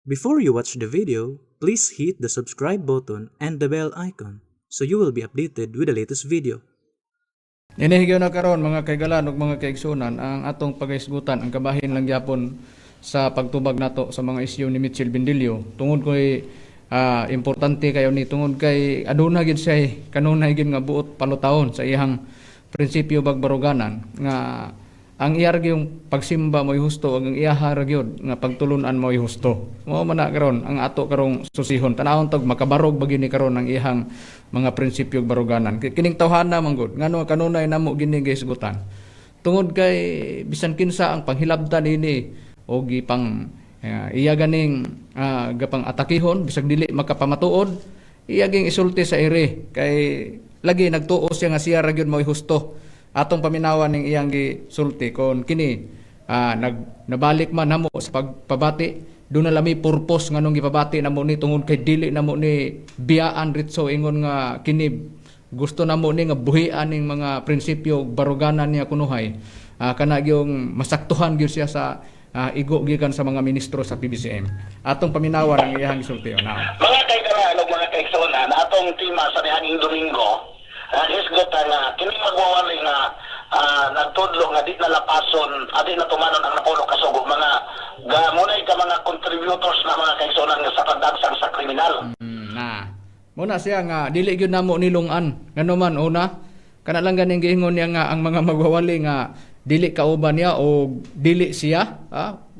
Before you watch the video, please hit the subscribe button and the bell icon so you will be updated with the latest video. Inihigyo na karon, mga kaigalan ug mga kaigsunan, ang atong pagahisgutan ang kabahin lang gyapon sa pagtubag nato sa mga isyu ni Mitchell Bendillo, tungod kay importante kayo ni, tungod kay aduna gid siya kanunay gid nga buot palutawon sa iyang prinsipyo bag baruganan nga ang iya ra gyung pagsimba mo'y husto ug ang iya ra gyud nga pagtulunan mo'y husto. Mao man na karon ang ato karong susihon. Tanawon tog makabarog ba gyud ni karon ang iyang mga prinsipyo ug baruganan. Kining tawhana man gud, ngano kanunay namo gini gihisgutan? Tungod kay bisan kinsa ang panghilabtan nini o gipang iya ganing gapang atakihon, bisag dili makapamatuod, iya ging isulti sa ire kay lagi nagtuo siya nga siya ra gyud mo'y husto. Atong paminawan ning iyang gisulti kon kini nag nabalik man namo sa pagpabati, doon na lami purpose nganong gipabati namo ni, tungod kay dili namo ni biyaan ritso ingon nga kini gusto namo ni nga buhian ning mga prinsipyo baruganan niya kunuhay, kana gyung masaktuhan gyud siya sa igo gikan sa mga ministro sa PBCM. Atong paminawan ang iyang gisulti na. Mga kaigalan ug mga kaigsuonan, atong tema sa niaging Domingo, hisgutan nga kini magwawali nga nagtudlo nga di na lapason, di na tumanon ang napulo ka sugo, mga ga munay ka mga contributors na, mga kaigsuonan, nga sa pagdagsang sa kriminal. Na. Muna siya nga dili gyud namo nilungan. Ngano man, una kana lang ganing giingon niya nga ang mga magwawali nga dili kauban niya o dili siya,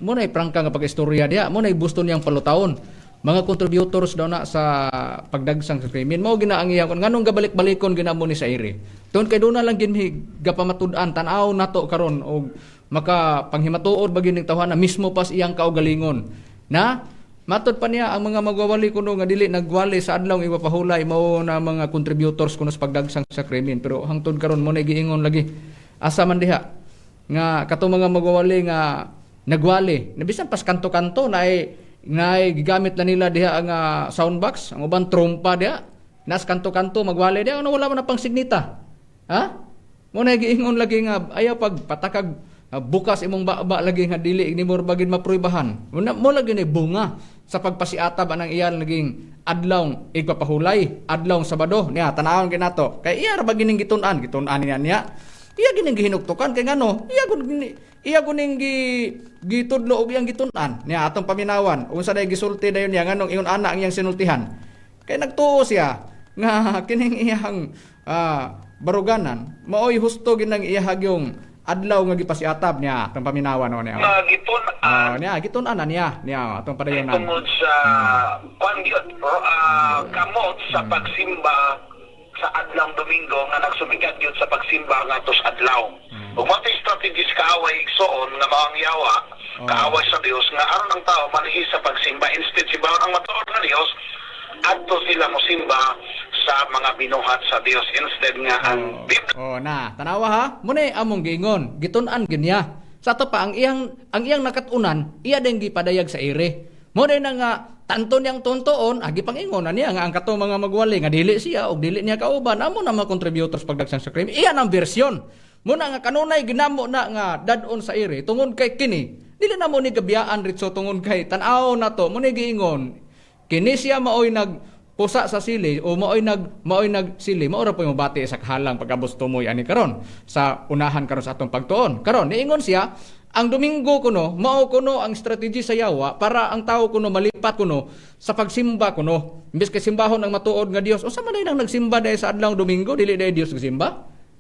mo nay prangka nga pag-istorya diha, mo nay gusto niyang palutawon. Mga contributors daw na sa pagdagsang sa krimen. Mao gina ang iyang nganong gabalik-balikon gina mo ni sa ire. Tungod kay doon na lang gin gapamatud-an, tan-aw nato karon og maka panghimatuod ba gyud ning tawhana mismo pas iyang kaugalingon. Na matod pa niya, ang mga magwawali kuno nga dili nagwali sa adlaw ipapahulay mao na mga contributors kuno sa pagdagsang sa krimen, pero hangtod karon mo na giingon lagi. Asa man diha nga katong mga magwawali nga nagwali na bisan pas kanto-kanto na ay nga gigamit na nila diha ang sound box, ang uban trompa diha nas kanto-kanto magwali diha, ano, wala man na pang signita, ha? Mo na giingon lagi nga ayaw pag patakag bukas imong baba lagi nga dili ni mo bagin mapruibahan. Mo lagi ni bunga sa pagpasiatab anang iyan naging adlaw igpapahulay, adlaw Sabado niya. Tanawon kinato kay iya ra ba gining gitun-an, gitun-an niya niya, iya gining gihinuktukan, kay ngano iya guning gi gitudlo og iyang gitun-an niya. Atong paminawan unsa day gisulti dayon niya, nganong ingon ana ang iyang sinultihan, kay nagtuo siya nga kining iyang baruganan maoy husto ginang iyahag yung adlaw nga gipasiatab niya. Atong paminawan o niya. Mga gitun-an Ah, niya gitun-an na niya niya, atong padayonan. Tungod sa kwan gyud kamot sa pagsimba sa adlaw Domingo nga nagsumigad gyud sa pagsimba ngadto sa adlaw. Ug mao strategies kaaway, igsoon, nga mao ang yawa, kaaway sa Dios, nga aron ang tao manhi sa pagsimba, instead simbahon ang matuod nga Dios, adto sila mosimba sa mga binuhat sa Dios instead nga ang Biblia. Oh, na, tanawa ha. Muna among giingon, gitun-an gyud niya. Sa ato pa ang iyang nakatunan, iya din gipadayag sa ire. Mo na nga tanto niyang tuntuon, agi pang-ingon na niya nga ang katong mga magwali nga dili siya og dili niya kauban, amo na mga contributors pagdagsang sa crime. Iya nang bersyon. Muna nga kanunay ginamo na nga dad-on sa ire tungod kay kini dili na mo ni gabiyaan ritso, tungod kay tan-aw na to mo ni giingon kini siya maoy nag pusa sa sili o maoy nag sili, mao ra po mabati sa kahalang pag-abos tumoy ani karon sa unahan karon sa atong pagtuon karon. Niingon siya ang Domingo kuno mao kuno ang strategy sa yawa para ang tao kuno malipat kuno sa pagsimba kuno, imbes kay simbahon ang matuod nga Dios. Unsa man nang nagsimba dahil sa adlaw Domingo, dili dahil Dios nagsimba,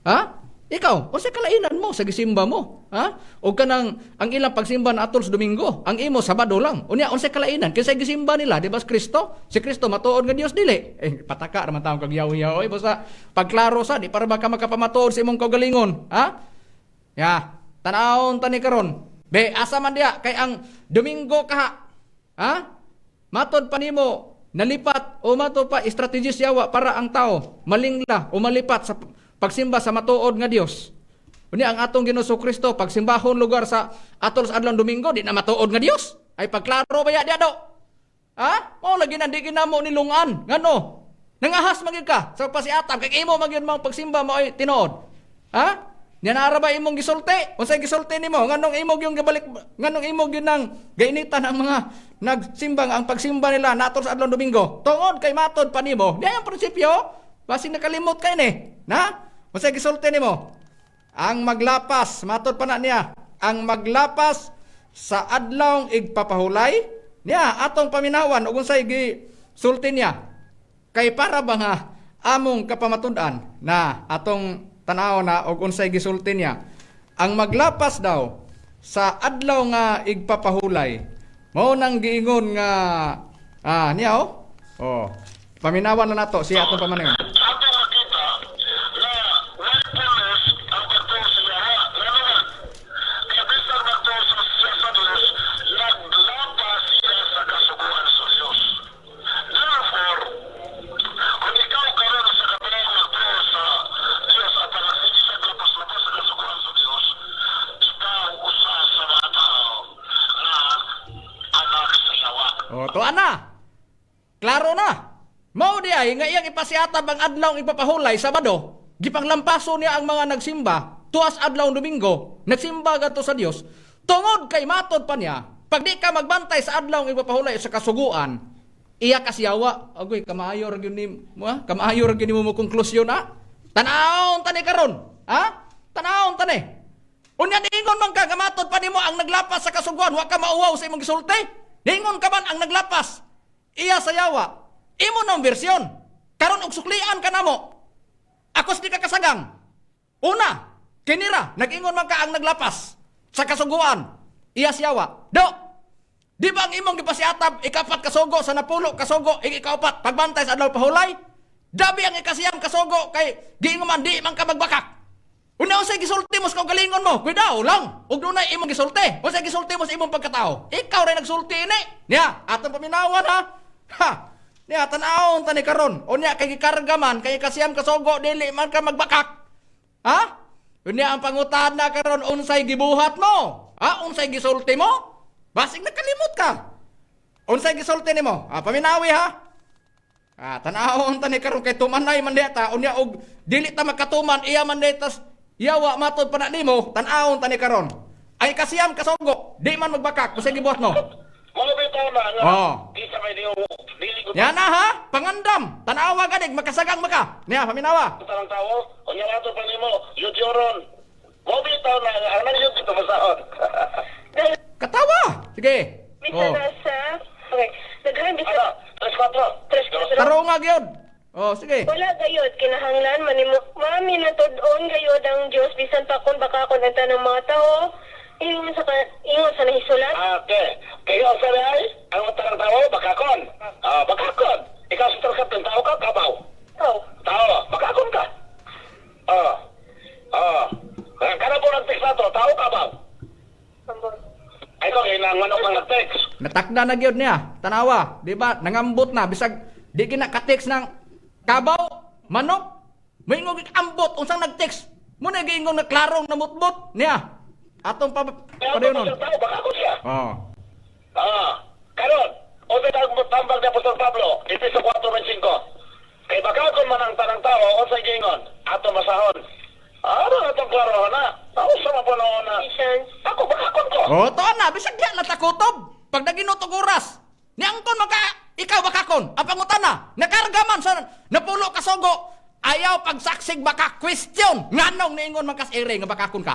ha? Ikaw, unsa kalainan mo sa gisimba mo, ha? O kanang ang ilang pagsimba na atol sa Domingo, ang imo Sabado lang. Unya, unsa kalainan kinsa gisimba nila, di ba si Kristo? Si Kristo matuod nga Dios, dili? Eh, pataka ra man taong kag yaw-yaw oy, basta pagklaro sa di para baka makapamatuod sa imong kaugalingon, ha? Ya, tan-awon tani karon. Be, asa man diya kay ang Domingo kaha? Ha? Matod pa nimo nalipat o matod pa strategy yawa para ang tao malingla o malipat sa pagsimba sa matuod nga Dios. Unya, ang atong Ginoo Kristo pagsimbahon lugar sa atol sa adlaw Domingo, di na matuod nga Dios. Ay, pagklaro ba ya diya do? Ha? Mao lagi na di ginamo nilungan. Ngano? Nangahas man gyud ka sa pagpasiatab kay imo man gyud mao pagsimba mao'y tinuod. Ha? Nya naara ba imong gisulti? Unsay gisulti nimo? Nganong imo yung gibalik, nganong imo gyud nang gainitan ang mga nagsimbang ang pagsimba nila natol sa adlaw Domingo? Tungod kay matod pa nimo. Diya ang prinsipyo. Basig nakalimot kay ni. Na? Unsay gisulti nimo? Ang maglapas, matod pa na niya, ang maglapas sa adlawng igpapahulay niya, atong paminawan ug unsay gisulti niya. Kay para ba nga among kapamatud-an na atong tanaw na og unsay gisulti niya. Ang maglapas daw sa adlaw nga igpapahulay, mao nang giingon nga niya oh. Oh. Paminawan na nato siya, atong pamaningon. Ato makita na way pulos ang pagtuo sa yawa. Lalo na, kaya bisan magtuo siya sa Diyos, naglapas siya sa kasuguan sa Diyos. Therefore, kung ikaw karon sa katawang magtuo sa Diyos at ang sige sa lapas-lapas sa kasuguan sa Diyos, ikaw usa sa mga tao nga anak sa yawa. Oh, tuwa na. Klaro na. Mao di ay nga iyang ipasiatab ang adlaw ipapahulay, Sabado, gipanglampaso niya ang mga nagsimba tuas adlaw Domingo, nagsimba gadto sa Dios. Tungod kay matod pa niya, pag di ka magbantay sa adlaw ipapahulay sa kasuguan, iya ka siyawa. Agoy, kamaayo ra gyud ni mo, ha? Kamaayo ra gyud nimo mo konklusyon, ha? Tan-awon tani karon, ha? Tan-awon tani. Unya niingon man ka, gamatod pa nimo ang naglapas sa kasuguan, wa ka mauwaw sa imong gisulti. Niingon ka man ang naglapas iya sa yawa. Imo nang bersyon. Karon og suklian ka namo. Akos di ka kasagang. Una, kinira, nag-ingon man ka ang naglapas sa kasuguan, iya siyawa. Do, di ba ang imong gipasiatab ikapat kasugo sa 10 kasugo, ikaupat pagbantay sa adlaw pahulay? Dabi ang ikasiyam kasugo kay giingon man di man ka magbakak. Una, unsay gisulti mo sa kaugalingon mo? Kuidaw lang. Ug dunay imong gisulti. Unsay gisulti mo sa imong pagkatao? Ikaw rin nagsulti ini. Niya, atong paminawan, ha. Ha. Niya, tan-awon tani karon. Unya kay gikarga man kay ikasiyam kasugo dili man ka magbakak. Ha? Unya ang pangutana karon, unsay gibuhat mo? Ha? Unsay gisulti mo? Basig nakalimot ka. Unsay gisulti nimo? Ah, paminawi ha. Ah, tan-awon tani karon kay tumanay man diha ta, unya og dili ta makatuman iya man diha tas yawa matod pa na nimo, tan-awon tani karon. Ay kasiyam kasugo, di man magbakak, unsay gibuhat mo? Mga bitaw na nga, Oh. di sa may niyo, dili ko Yan na ha, pangandam, tan-awa ganig, makasagang maka. Niya, paminawa. tanang tao, unya nato pa nimo, yudyoron. Mo bitaw na nga, ang nang yud dito masahon. Katawa. Sige. Bisa Oh. nasa, okay, daghan bisa, Ano? Tres, kwatro. Tres, kwatro. Taro nga gyud. Oh, sige. Wala gayod, kinahanglan, manimo, mami natudon gayod ang Diyos, bisan pa kung baka kung ang tanang mga tao, ingon sa nahisulat. Okay. Kayo ang sabi ay, ang tanang tao, bakakon. Ah, bakakon. Ikaw sa tarkap tao ka, kabaw. Ikaw, Tao, bakakon ka. Ah. Ah. Kana po nag-text na to, tao kabaw. ambot. Ay ko, kailangan manok ang nag-text. Natakda na gyud niya. Tanawa, di ba? Nangambot na bisag di gina ka-text ng kabaw, manok. Moingon gid ambot unsang nag-text. Mo na giingon na klarong namutbot niya. Atong pa Kaya padayon nun. tao, bakakon siya. Oh. Ah, karon, o sa tambag ni Apostol Pablo, Efeso 4:25. Kay bakakon man ang tanang tao, unsay giingon, ato masahon. Ano atong klaro na? Ako sa mga panahon na. Ephesians. Ako bakakon ko. Oh, to na bisag diya natakutob. Pag naginotog oras, niangkon maka ikaw bakakon. Ang pangutana, nakarga man sa 10 kasugo, ayaw pagsaksig baka question. Nganong niingon man kas ere nga bakakon ka?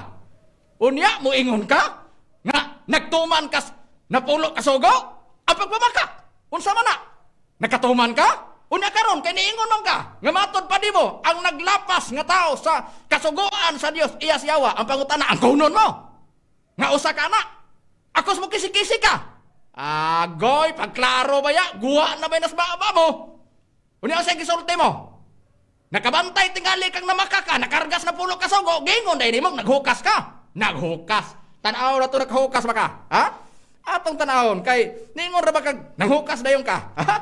Unya mo ingon ka nga nagtuman kas 10 kasugo? Ang pagpabaka. Unsa man na? Nakatuman ka? Unya karon kay niingon man ka nga matod pa nimo ang naglapas nga tao sa kasuguan sa Dios iya siyawa. Ang pangutana, ang kunon mo nga usa ka na. Akos mo kisi-kisi ka. Agoy, pagklaro ba ya? Guwa na ba nas baba mo? Unya unsay gisulti mo? Nakabantay tingali kang namaka ka, nakargas na 10 kasugo, gingon dahil nimo naghukas ka. Naghukas. Tan-aw na to, naghukas ba ka? Ha? Atong tanawon kay ningon ra ba kag nanghukas dayon ka? Ha?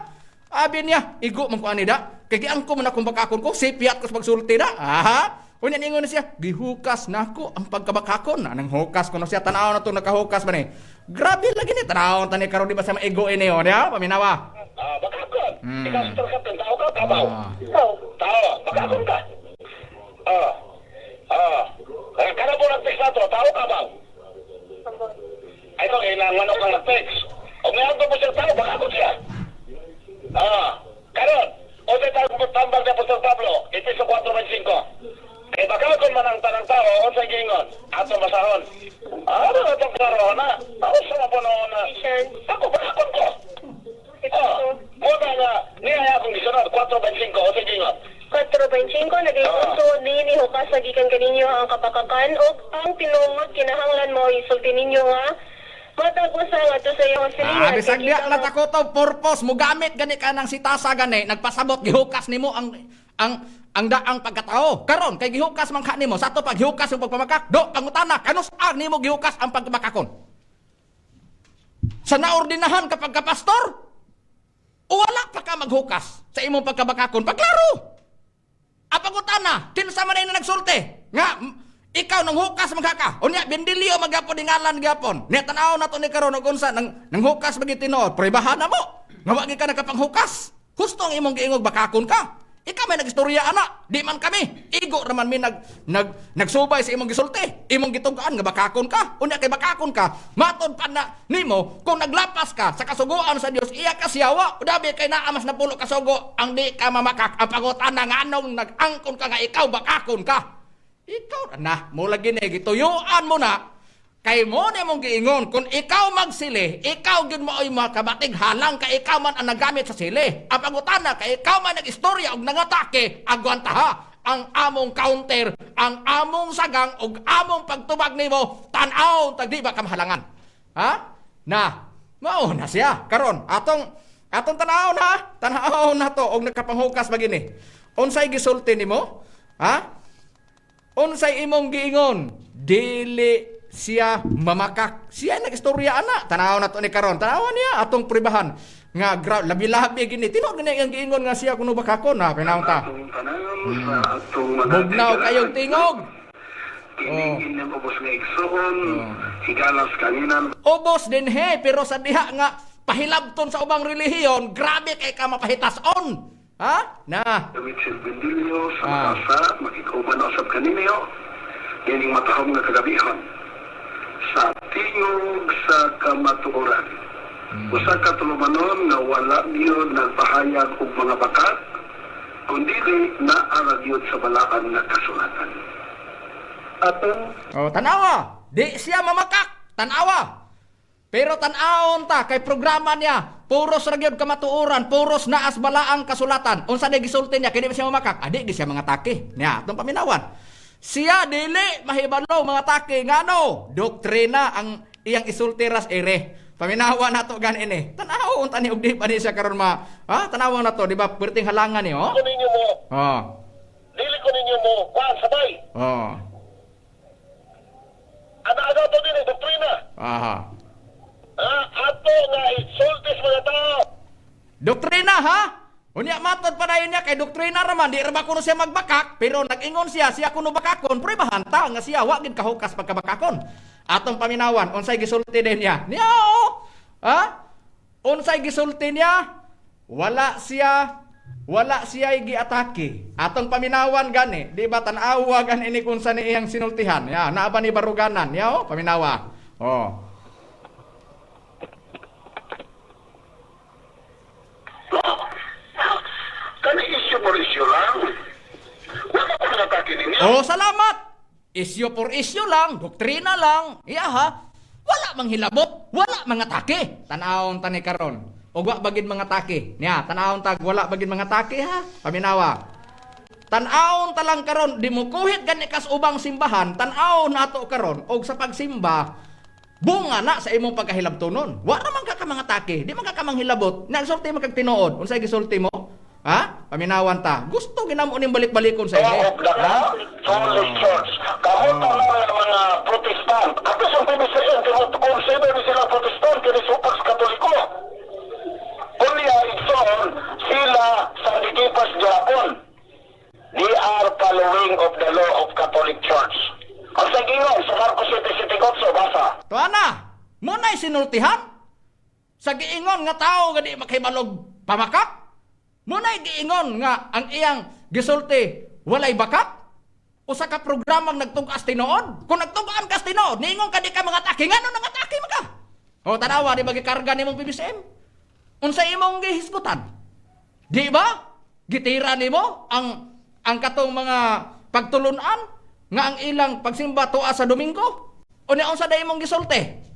Abi niya, igo man ko ani da. Kay giangko man akong bakakon ko, sipiat ko sa pagsulti da. Ha? Unya ningon na siya, gihukas nako ang pagkabakakon. Na nanghukas ko na siya, tan-aw na to nakahukas ba ni. Grabe lagi ni tanawon tani karon di ba sa maigo ini oh, niya, paminawa. Ah, bakakon. Ikaw sa tarkap tao ka, kabaw. Ah. Ikaw, Tao, bakakon ka. Ah. Ah. Eh, kada po nag-text na to, tao ka ba? Ambot. Ay, ito, kay nang manok ang nag-text. O may po siya tao, baka ako siya. Ah, karon, o sa tambag ni Apostol Pablo, Efeso 4:25. Kay baka kung man ang tanang tao, unsay giingon, ato basahon. Ano na itong klaro na? Ako sa mapuno na. Ephesians. Ako, bakakon ko. Ah, Efeso. muna nga, niya akong gisunod, 4:25, unsay giingon. 4:25 nagaingon tuod niini hukas sa gikan kaninyo ang kapakakan ug ang tinungod kinahanglan mo isulti ninyo nga matag usa ngadto sa iyang silingan. Ah, bisag Kay diya kita na takoto purpose mo gamit gani ka ng sitasa gani nagpasabot gihukas nimo ang daang pagkatao. Karon kay gihukas man ka nimo sa ato paghihukas yung pagpamakak do pangutana kanus ang nimo gihukas ang pagpamakakon. Sa naordinahan kapag ka pastor o wala pa ka maghukas sa imong pagkabakakon pagklaro. Ang pangutana, kinsa man ay na nagsulti nga ikaw nang hukas magkaka. Unya bendilyo magyapon ingalan gyapon. Nya tan-aw na to ni karon og unsa nang hukas magi tinuod. Pruebahan na mo. Nga wa gyud ka nakapanghukas. Husto ang imong giingog bakakon ka. Ikaw may nagistorya ana, di man kami. Igo raman mi nag nag nagsubay sa imong gisulti. Imong gitug-an nga bakakon ka. Unya kay bakakon ka, matod pa na nimo kung naglapas ka sa kasuguan sa Dios, iya ka siyawa. Udabi kay naa mas napulo ka sugo ang di ka mamakak. Ang pangutana nganong nag-angkon ka nga ikaw bakakon ka. Ikaw na, mo lagi ni gituyuan mo na kay mo ni mong giingon kung ikaw magsili, ikaw gyud mo ay makabatig halang kay ikaw man ang nagamit sa sili. Ang pangutana kay ikaw man nag-istorya og nangatake, agwanta ha ang among counter, ang among sagang og among pagtubag nimo, tan-aw tag di ba ka mahalangan. Ha? Na, mao na siya. Karon atong atong tan-aw na, tan-aw na to og nakapanghukas ba gini. Unsay gisulti nimo? Ha? Unsay imong giingon? Dili siya mamakak. Siya nag-istorya ana. Tanaw na to ni karon. Tanaw niya atong pribahan nga labi-labi gini. Tinuod gini ang giingon nga siya kuno bakakon ha pinaw ta. Atong tanan sa atong mga Bugnaw kayong tingog. Kini oh. Ubos nga igsoon, higalas kaninan. Ubos din he, pero sa diha nga pahilabton sa ubang relihiyon, grabe kay ka mapahitason. Ha? Na. Mitchell Bendilio sa Ah. Makasa, makikauban usab kaninyo, kining matahom nga kagabihon sa tingog sa kamatuoran. Usa ka tulumanon nga wala gyud nagpahayag og mga bakat, kundili naa ra gyud sa balaan nga kasulatan. Atong Oh, tanawa. Di siya mamakak. Tanawa. Pero tan-awon ta kay programa niya, puros ra gyud kamatuoran, puros naas balaang kasulatan. Unsa di gisulti niya kay di ba siya mamakak? Adi gi siya mga taki. Niya atong paminawan. Siya dili mahibalo mga taki ngano? Doktrina ang iyang isulti ras ere. Paminawan nato gani ini. Tan-aw unta ni og di pa ni siya karon ma. Ha, tanawan nato di ba perting halangan ni oh. ko ninyo mo, Oh. dili ko ninyo mo, kuan sabay. Oh. Ana-ana to din doktrina. Aha. Ah, ato nga isulti sa mga tao. Doktrina ha? Unya matod pa dayon niya kay doktrina raman di ra ba kuno siya magbakak pero nag-ingon siya siya kuno bakakon pruebahan ta nga siya wa gid kahukas pagkabakakon. Atong paminawan unsay gisulti din niya? Niya oh. Ha? Unsay gisulti niya? Wala siya giatake. Atong paminawan gani, di ba tan-awa gani ni kung sa ni iyang sinultihan. Ya, naa ba ni baruganan? Ya oh, paminawa. Oh. Kani issue por issue lang. Wala ko nangatake ninyo. Oh, salamat. Isyo por isyo lang, doktrina lang. Iya ha. Wala mang hilabot, wala mga take. Tanawon tani karon. Og wa bagid mga take. Niya, tanawon tag wala bagid mga take ha. Paminawa. Tan-awon ta lang karon, di mo kuhit gani kas ubang simbahan, tan-awon nato karon og sa pagsimba bunga na sa imong pagkahilabtonon. Wa ra man ka ka mga take, di man ka ka manghilabot. Nagsulti man kag tinuod. Unsay gisulti mo? Ha? Paminawan ta. Gusto ginamo ning balik-balikon sa inyo. Of the Catholic Church. Kamuto na ang mga Protestant. Ato sa PBCN, consider ni sila Protestant, kini supax Katoliko. Unya, igsoon, sila sa Dikipas Japon. They are following of the law of Catholic Church. Ang sa gingon, sa Marcos 7:78, basa. Tuana, mo na'y sinultihan? Sa giingon nga tao nga di makahibalog pamakak? Mo na'y giingon nga ang iyang gisulti walay bakak? Usa ka programang nagtug-as tinuod. Kung nagtug-an kas tinuod, niingon ka di ka mga atake, ngano nangatake man ka? O tanawa di ba gikarga nimong PBCM? Unsa imong gihisgutan? Di ba? Gitira nimo ang katong mga pagtulunan nga ang ilang pagsimba tuwa sa Domingo. Unya unsa day imong gisulti?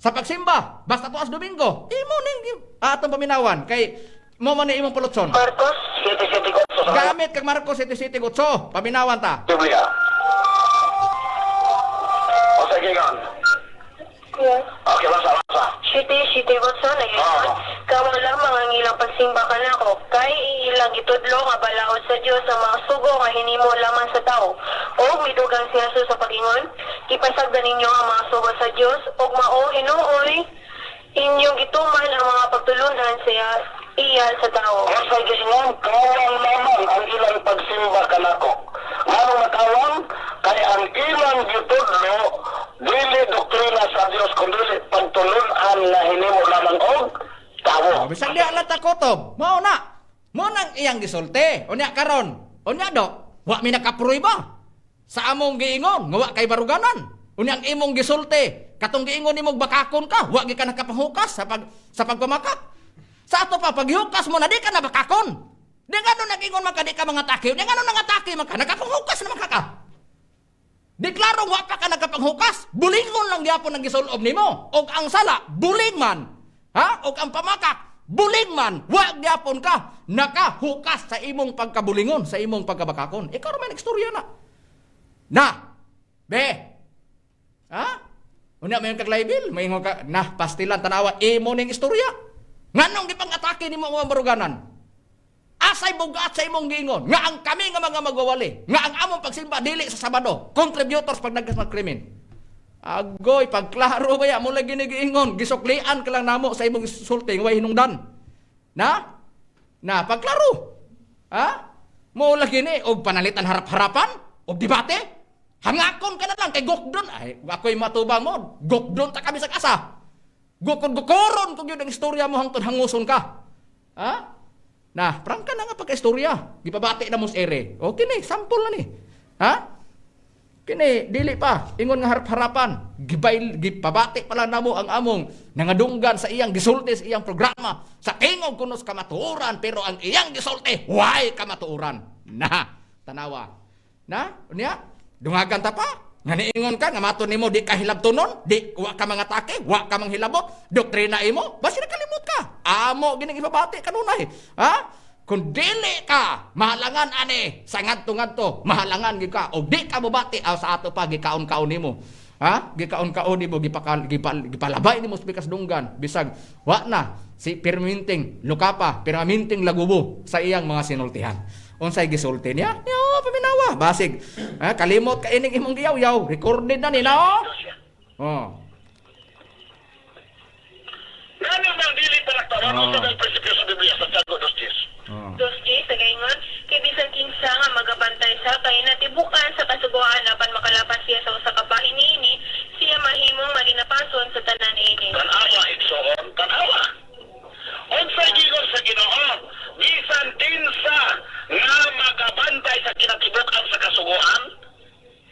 Sa pagsimba, basta tuas Domingo. Imo ning atong paminawan kay mo man ni imong pulutson. Marcos 7:7:8 sa Gamit kag Marcos 7:7:8, paminawan ta. Biblia. O sige, gan. Yes. Okay, basa, basa. 7:7:8 nag-ingon. Oo. Kamo lamang ang ilang pagsimba kanako kay ilang gitudlo nga balaod sa Dios ang mga sugo nga hinimo lamang sa tao. Og midugang si Jesus sa pag-ingon, ipasagdan ninyo ang mga sugo sa Dios ug mao hinuoy inyong gituman ang mga pagtulunan sa iya sa tao. Sa giingon, kawang lamang ang ilang pagsimba kanako. Nganong nakawang, kay ang ilang gitudlo, dili doktrina sa Dios, kundi pagtulunan na hinimo lamang og tawo. Oh, bisag diha lang ta kutob. Mao na. Mao nang iyang gisulti. Unya karon. Unya do, wa mi nakapruiba sa among giingon nga wa kay baruganan. Unya ang imong gisulti, katong giingon nimong bakakon ka, wa gi ka nakapahukas sa pagpamakak. Sa ato pa paghihukas mo na di ka na bakakon. Di ngano nag-ingon man ka di ka mga atake. Unya ngano nangatake man ka, nakapahukas naman ka ka. Deklarong wa pa ka nagkapanghukas, bulingon lang gyapon ang gisulob nimo. Og ang sala, buling man. Ha? Og ang pamakak, buling man. Wa gyapon ka nakahukas sa imong pagkabulingon, sa imong pagkabakakon. Ikaw ra may istorya na. Na. Be. Ha? Unya may kag libel, may ka na pastilan tanawa imo ning istorya. Nganong gipang-atake nimo ang mga baruganan? Asay bugat sa imong giingon nga ang kami nga mga magwawali, nga ang among pagsimba dili sa Sabado, contributors pag nagkas krimen. Agoy, pagklaro ba ya mo lagi ni giingon, gisuklian ka lang namo sa imong sulti way hinungdan. Na? Na pagklaro. Ha? Mo lagi ni og panalitan harap-harapan og debate. Hangakon ka na lang kay gokdon ay ako'y matubang mo. Gokdon ta kami sa asa. Gukod-gukoron kung yun ang istorya mo hangtod hanguson ka. Ha? Na, prangka na nga pagka-istorya. Gipabati na mo sa ere. O kini, sample na ni. Ha? Kini, dili pa. Ingon nga harap-harapan. Gibail, gipabati pala namo ang among nangadunggan sa iyang gisulti sa iyang programa. Sa tingog kunos kamatuoran, pero ang iyang gisulti, why kamatuoran? Na, tanawa. Na, unya, dungagan ta pa. Nga niingon ka, nga mato nimo di ka hilabtonon, di wa ka mga take, wa ka manghilabot, doktrina imo, basi nakalimot ka. Amo gining ipabati kanunay. Ha? Kung dili ka mahalangan ani sa ngadto-ngadto, mahalangan gyud ka og di ka mobati aw sa ato pa gikaon-kaon nimo. Ha? Gikaon-kaon nimo gipakal gipal, gipalabay nimo sa pikas dunggan bisag wa na si Pirminting Lukapa, Pirminting Lagubo sa iyang mga sinultihan. Unsay gisulti niya? Yo, paminawa. Basig. Ha, kalimot ka ining imong giyaw-yaw. Recorded na nila, oh. Oh. Ngano nang dili panagtawan Oo. sa dahil prinsipyo sa Biblia sa Santiago 2:10. Oh. 2:10 sa gaingon, kay bisan kinsa nga magabantay sa kahinatibukan sa kasuguan apan makalapas siya sa usa ka bahin niini, siya mahimong malinapason sa tanan niini. Tanawa, igsoon, tanawa. Unsay gigon sa Ginoo, bisan kinsa nga magabantay sa kinatibukan sa kasuguan,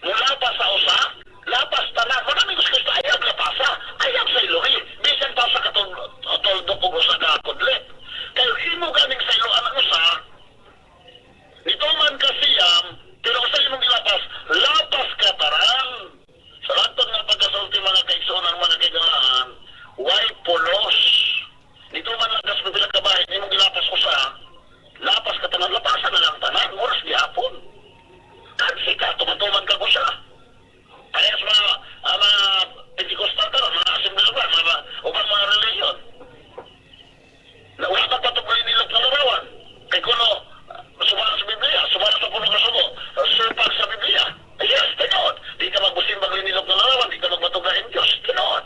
mulapas sa usa, lapas tanan. Wala mi gusto ayaw lapasa, ayaw sa iluhi. Bisan pa sa katuldok og usa ka kudlit. Kay imo ganing sa iluan ang usa, nituman ka siyam, pero sa imong gilapas, lapas ka taran. Sa latod nga pagkasulti mga kaigsuonan, mga kaigalaan, way pulos. Nito man lang kas pipila ka bahin, imong gilapas usa, lapas ka tanan, lapasan na lang tanan, oras gihapon. Kansi ka, tumatuman ka ko siya. Parehas mga Pentecostal karon, mga Assembly of God, mga ubang mga religion. Na wala pa patuloy nila sa larawan. Kay kuno, sumala sa Biblia, sumala sa puno kasugo, supag sa Biblia. Yes, tinuod. Di ka magbusimbang linilok na larawan, di ka magmatuglain Diyos, tinuod.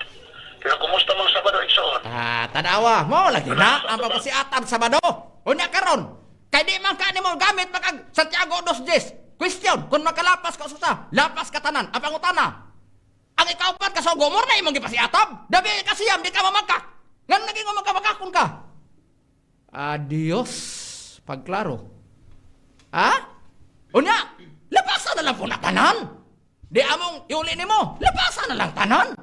Pero kumusta mga Sabado, igsoon? Ah, tanawa. Mo lagi na ang papasiatan Sabado. Unya karon. Kay di man ka nimo gamit makag Santiago 2:10. Question, kung makalapas ka usa, lapas ka tanan. Ang pangutana. Ang ikaupat ka sa mo na imong gipasiatab. Dabi ka siyam di ka mamagkak. Ngan naging magkabakakon ka. Adios. Pagklaro. Ha? Unya, lapasan Lapasa na lang po na tanan. Di among iuli nimo, lapasa na lang tanan.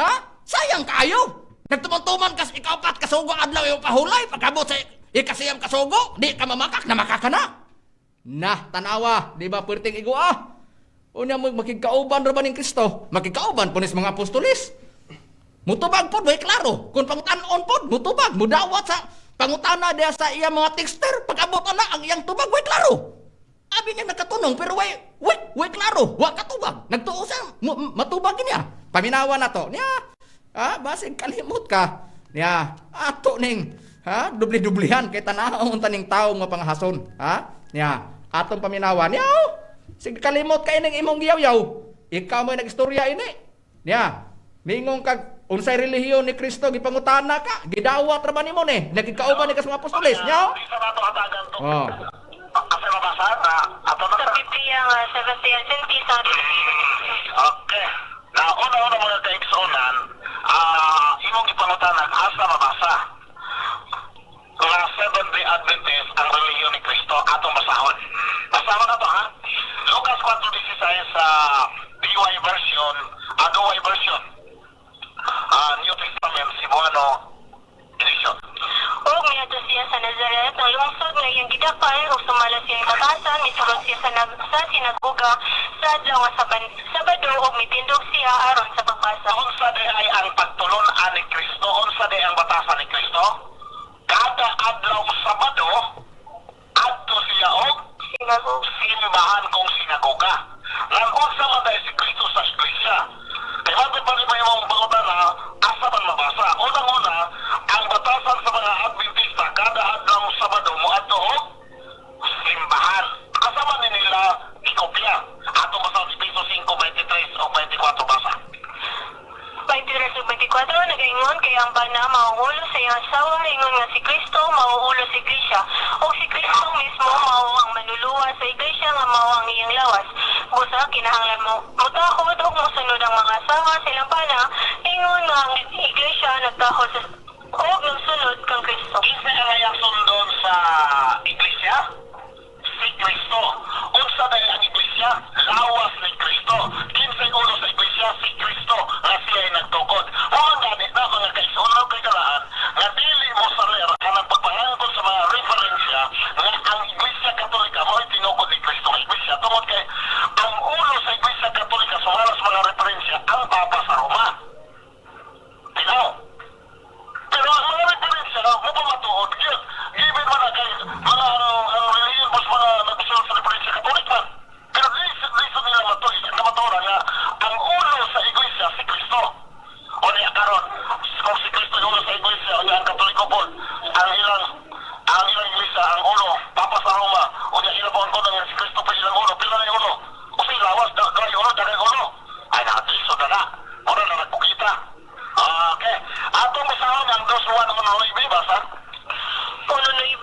Ha? Sayang kaayo. Nagtuman-tuman kas ikaupat kasugo adlaw imong pahulay pagkabot sa ikasiyam kasugo, di ka mamakak na makaka na. Nah, tanawa, di ba perting igo ah? Unya mo makigkauban ra ba ning Kristo? Makigkauban po nis mga apostolis. Mutubag pod, way klaro. Kung pangutan-on pod, mutubag, mudawat sa pangutana diya sa iya mga texter, pag-abot na ang iyang tubag, way klaro. Abi niya nakatunong pero way klaro, wa katubag. Nagtuo siya, matubag niya. Paminawa na to. Niya, ha, basig kalimot ka. Niya, ato ning ha, dubli-dublihan kay tanaw unta ning tawo nga panghason, ha? Niya, atong paminawa niya. Oh, sige kalimot kay ning imong giyaw-yaw. Ikaw mo'y nagistorya ini. Niya, mingon kag unsay relihiyon ni Kristo gipangutana ka, gidawat ra ba nimo ni? Nagkikauban ni kas mga apostoles, niya. Di sa nato hatagan to. Oh. Kasi mabasa na ato na Sa Biblia nga Seventh-day Adventist ang Okay. Na una-una mga kaigsuonan, imong gipangutanan asa mabasa nga Seventh-day Adventist ang relihiyon ni Kristo atong basahon. Basahon na to ha. Lucas 4:16 sa DY version, Aduay version. New Testament Cebuano edition. Ug miadto siya sa Nazaret, ang lungsod nga iyang gidakpan, ug sumala siya batasan, misulod siya sa sinagoga sa adlaw nga Sabado ug mitindog siya aron sa pagbasa. Unsa di ay ang pagtulon-an ni Kristo? Unsa di ang batasan ni Kristo? Kada adlaw Sabado, adto siya og Sinagoga. Simbahan kung sinagoga. Nang unsa man dahil si Kristo sa iglesia. Kay man pa rin imong pangutana, asa man mabasa? Unang-una, ang batasan sa mga Adventista kada adlaw Sabado moadto og simbahan. Asa man ni nila gikopya? Ato basa sa Efeso 5:23 o 24 basa. 23 ug 24 nagaingon kay ang bana mauulo sa iyang asawa ingon nga si Kristo mauulo sa iglesia ug si Kristo mismo mao ang manluluwas sa iglesia nga mao ang iyang lawas. Busa kinahanglan mo motakod ug mosunod ang mga asawa sa ilang bana ingon nga ang iglesia nagtakod sa ug nagsunod kang Kristo. Kinsa ang iyang sundon sa iglesia? Si Kristo. Unsa dahil ang iglesia? Lawas ni Kristo. Kinsay ulo sa iglesia? Si Kristo nga siya ay nagtukod. Mao gani na mga kaigsuonan kay kalaan nga dili mo saler ang pagpangangkon sa mga referensya nga ang Iglesia Katolika mo'y tinukod ni Kristo ang iglesia tungod kay ang ulo sa Iglesia Katolika sumala sa mga referensya ang Papa sa Roma. Tinaw. Pero ang mga referensya mo pa matuod yun. Given man na kay mga ang relihiyon po sa mga nagsulat sa referensya Katolik man. Pero lisod nila matuod na matuoran nga ang ulo sa iglesia si Kristo. O niya karon, kung si Kristo yung ulo sa iglesia, o niya ang Katoliko po, ang ilang iglesia, ang ulo, Papa sa Roma, o niya ilang po ang kono nga si Kristo pa ilang ulo, pila na yung ulo. O sa lawas, da, da ulo, da ulo. Ay, nakalisod na na. Mura na nagpukita. Okay. Atong basahon ang 2:1 ng 9, basa. 1:9,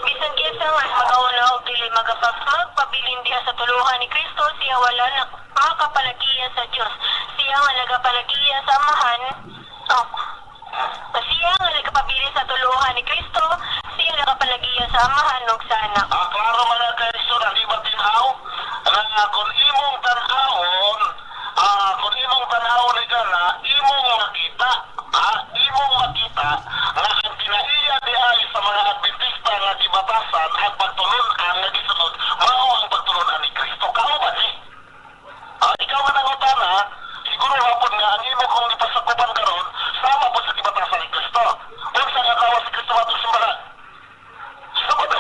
bisan kinsa nga magauna og dili magapagpabilin diha sa tuluhan ni Kristo, siya wala na makapalagiya sa Dios. Siya nga nagapalagiya sa Amahan, oh, siya nga nagapabilin sa tuluhan ni Kristo, siya nakapalagiya sa Amahan ug sa Anak. Ah, klaro mga kaigsuonan, di ba tinaw? Nga kung imong tan-awon ni na, imong makita, imong makita nga ang kinaiya di ay sa mga Adventista nga gibatasan ang pagtulun-an nga gisunod, mao ang pagtulun-an ni Kristo. Kao ba ni? Ikaw man ang utana, siguro hapon nga ang imo kung ipasakupan karon, sama po sa gibatasan ni Kristo. Unsa nga adlaw si Kristo atong simbahan? Sabado.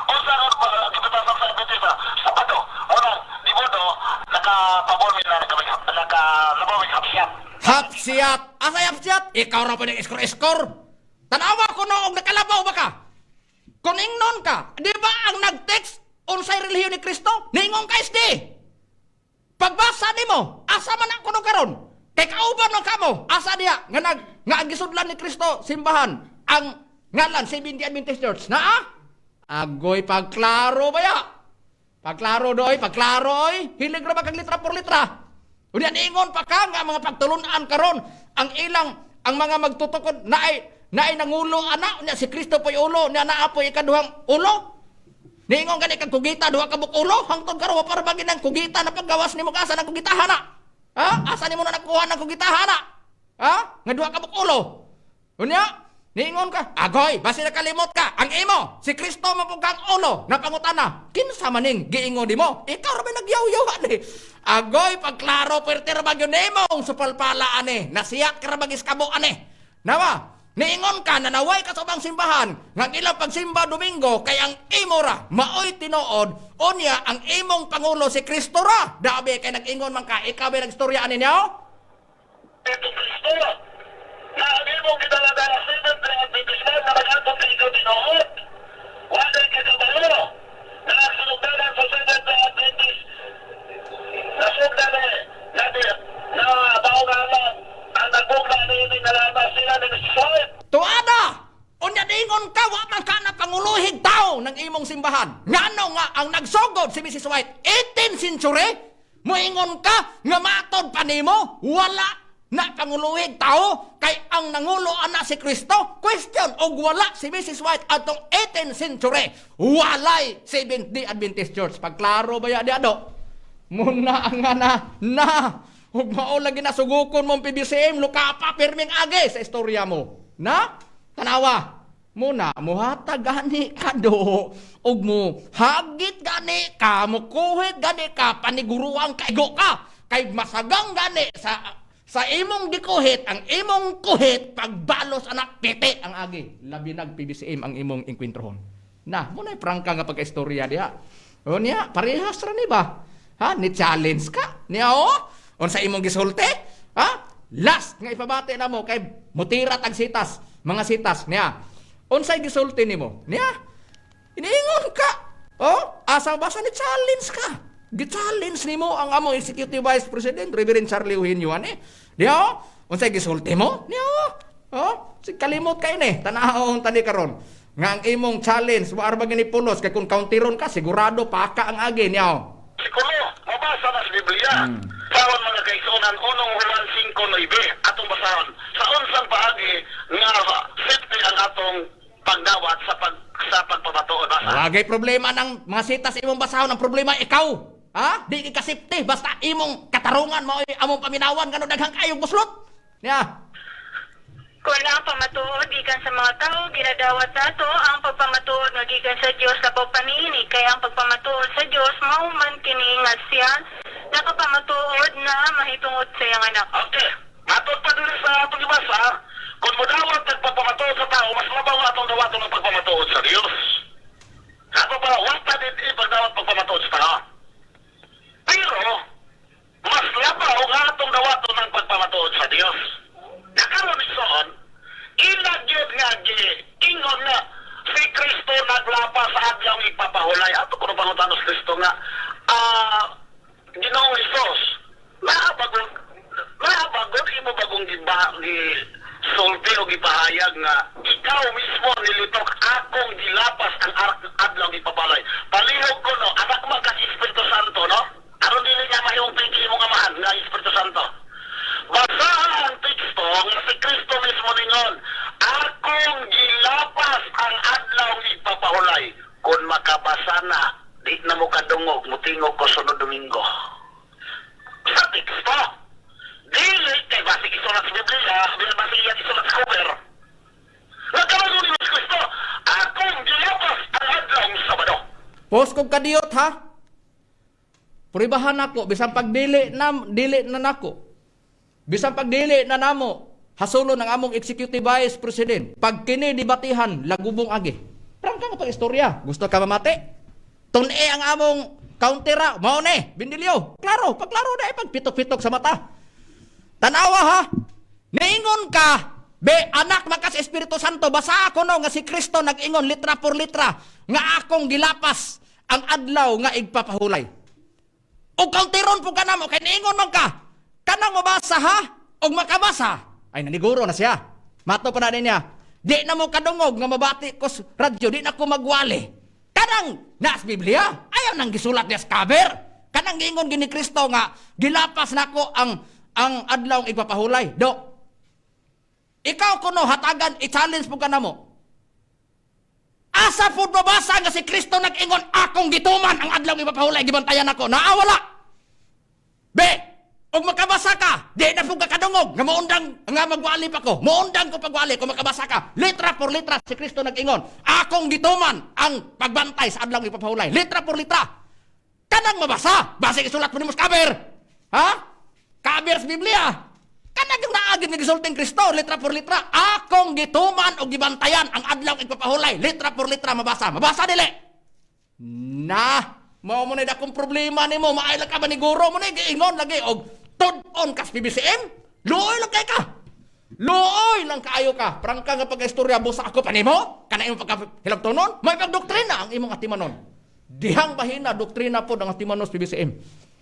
Unsa nga gibatasan sa Adventista? Sabado. Muna, di mo do, nakapabor mi na naka nabawig hapsiyat. Hapsiyat! Asa hapsiyat? Ikaw ra pa ng iskor-iskor. Tanawa ko no og nakalabaw ba ka? Kung ingnon ka, di ba ang nag-text unsay relihiyon ni Kristo? Ningon ka SD. Pagbasa nimo, asa man ang kuno karon? Kay kauban man kamo, asa diya nga nag nga ang gisudlan ni Kristo simbahan ang ngalan Seventh Adventist Church. Naa? Agoy pagklaro ba ya? Pagklaro doy, pagklaro oy. Hilig ra ba kag litra por litra? Unya niingon pa ka nga mga pagtulunan karon ang ilang ang mga magtutukod naay naay nangulo ana unya si Kristo po'y ulo nya naa po'y ikaduhang ulo. Niingon gani kag kugita duha ka bukulo, hangtod karon wa pa ra ng kugita na paggawas nimo, asa ng kugitahan na? Ha? Asa nimo na nakuha ng kugitahan na? Ha? Nga duha ka bukulo. Unya, niingon ka, agoy, basi nakalimot ka, ang imo, si Kristo man pud kang ulo, napangutana, kinsa maning giingon nimo? Ikaw ra ba nagyaw-yaw ani? Agoy, pagklaro, pwerte ra ba gyud nimo ang supalpala ani? Nasiyat ka ra ba giskabo ani? Nawa, niingon ka, nanaway ka sa ubang simbahan, nga ang ilang pagsimba Domingo, kay ang imo ra, maoy tinuod, unya, ang imong pangulo si Kristo ra. Dabi kay nag-ingon man ka, ikaw ba nagstorya ani niya? Ito Kristo na ang imong gidala-dala Seventh Day Adventist man na mag-atong kay ikaw tinuod. Wala kay kabalo na ang sinugdanan sa Seventh Day Adventist nasugdan na na na baungalan ang nagbugna ni ini nalamas sila ni Mrs. White. Tuada! Unya dingon ka, wa man ka na panguluhig tao ng imong simbahan. Ngano nga ang nagsugod si Mrs. White 18th century? Moingon ka nga matod pa nimo, wala na panguluhig tao kay ang nangulo ana si Kristo. Question, og wala si Mrs. White atong 18th century, walay Seventh Day Adventist Church. Pagklaro ba ya di ado? Muna ang nga na, na, ug mao lagi na sugukon mong PBCM, luka pa pirming agi sa istorya mo. Na? Tanawa. Muna, muhatag gani ka do, ug mo hagit gani ka, mukuhit gani ka, paniguruang kaigo ka, kay masagang gani sa imong gikuhit, ang imong kuhit, pagbalos anak, piti ang agi. Labi nag PBCM ang imong engkwentrohon. Na, muna prangka nga pagka-istorya diha. O niya, parehas ra ni ba? Ha? Ni challenge ka? Niya o? Unsa imong gisulti? Ha? Last nga ipabati na mo kay mutira tag sitas, mga sitas niya. Unsay gisulti nimo? Niya? Iniingon ka. Oh, asa basa ni challenge ka. Gi-challenge nimo ang among Executive Vice President Reverend Charlie Eugenio ani. Niya o? Unsay gisulti mo? Niya o? Oh, si kalimot kay ni. Tanahon tani karon. Nga ang imong challenge wa ra ba gani pulos kay kung counteron ka sigurado paka ang agi niya o. Si Kulo, mabasa na sa Biblia. Sahon mga kaigsunan, unong Juan 5:9, atong basahon. Sa unsang paagi nga safety ang atong pagdawat sa pagpamatuod. Basa. Wagay problema ng mga sitas imong basahon, ang problema ikaw. Ha? Di ka safety basta imong katarungan mao among paminawan ngano daghang kayong buslot. Niya. Kung ang pamatuod gikan sa mga tao, ginadawat nato ang pagpamatuod nga gikan sa Dios labaw pa niini, kay ang pagpamatuod sa Dios mao man kini nga siya nakapamatuod na mahitungod sa iyang anak. Okay. Matod pa dili sa atong gibasa, kung modawat ang pagpamatuod sa tao, mas mabaw atong dawaton ang pagpamatuod sa Dios. Ako pa, wasta din ipagdawat pagpamatuod sa tao. Pero, mas labaw nga atong dawaton ang pagpamatuod sa Dios. Nakaroon igsoon, ilagyod nga gi, ingon nga, si Kristo naglapa sa adlaw ipapahulay. Ato kuno pangutanos Kristo nga, Ginoong Hesus, naabagod imo bagong giba, gi sulti o gipahayag nga ikaw mismo nilitok akong gilapas ang adlaw ipapalay. Palihog ko no, anak man kang Espiritu Santo no? Aron dili nga mahimong piki imong amahan nga Espiritu Santo. Basahan ang teksto nga si Kristo mismo ningon, akong gilapas ang adlaw ipapahulay. Kung makabasa na, di na mo kadungog, mutingog ko sunod Domingo. Sa teksto, dili kay basig isulat sa Biblia, basig iyang isulat sa cover. Nagkaroon ni Kristo, akong gilapas ang adlaw Sabado. Post kog kadiyot ha. Puribahan nako bisan pagdili na dili na nako. Bisan pagdili na namo hasulon ang among Executive Vice President. Pag kini debatihan lagubong agi. Prangka nga pag-istorya. Gusto ka mamati? Tun-e ang among countera mao ni Bindilyo. Klaro, pagklaro na pag pitok-pitok sa mata. Tanawa ha. Niingon ka, be anak makas Espiritu Santo, basa ako no nga si Kristo nag-ingon litra por litra nga akong gilapas ang adlaw nga igpapahulay. Og kauntiron po ka namo kay niingon man ka. Kanang mabasa ha og makabasa. Ay naniguro na siya. Mato pa na niya. Di na mo kadungog nga mabati ko sa radyo, di na ko magwali. Kanang nas Biblia, ayaw nang gisulat niya sa cover. Kanang giingon gini Kristo nga gilapas nako ang adlaw igpapahulay. Do. Ikaw kuno hatagan i-challenge po ka namo. Asa Asa pud mabasa nga si Kristo nag-ingon, "Akong gituman ang adlaw ipapahulay, gibantayan ako"? Naa, wala? Be, og makabasa ka, di na pud ka kadungog nga moundang nga magwali pa ko. Moundang ko pagwali kung makabasa ka. Litra por litra si Kristo nag-ingon, "Akong gituman ang pagbantay sa adlaw ipapahulay." Litra por litra. Kanang mabasa, basi isulat mo nimo sa cover. Ha? Cover sa Biblia. Kanang yung naagid nga gisulting Kristo, litra por litra, "Akong gituman o gibantayan ang adlaw ipapahulay." Litra por litra mabasa. Mabasa dili? Na, mao mo na akong problema nimo, maay lang ka ba ni guro mo ni giingon lagi og tud-on kas PBCM? Luoy lang kay ka. Luoy lang kaayo ka. Prangka nga pagka-istorya busa ako pa nimo? Kana imong pagkahilabtonon? May pagdoktrina ang imong atimanon. Dihang bahina doktrina pod ang atimanon sa PBCM.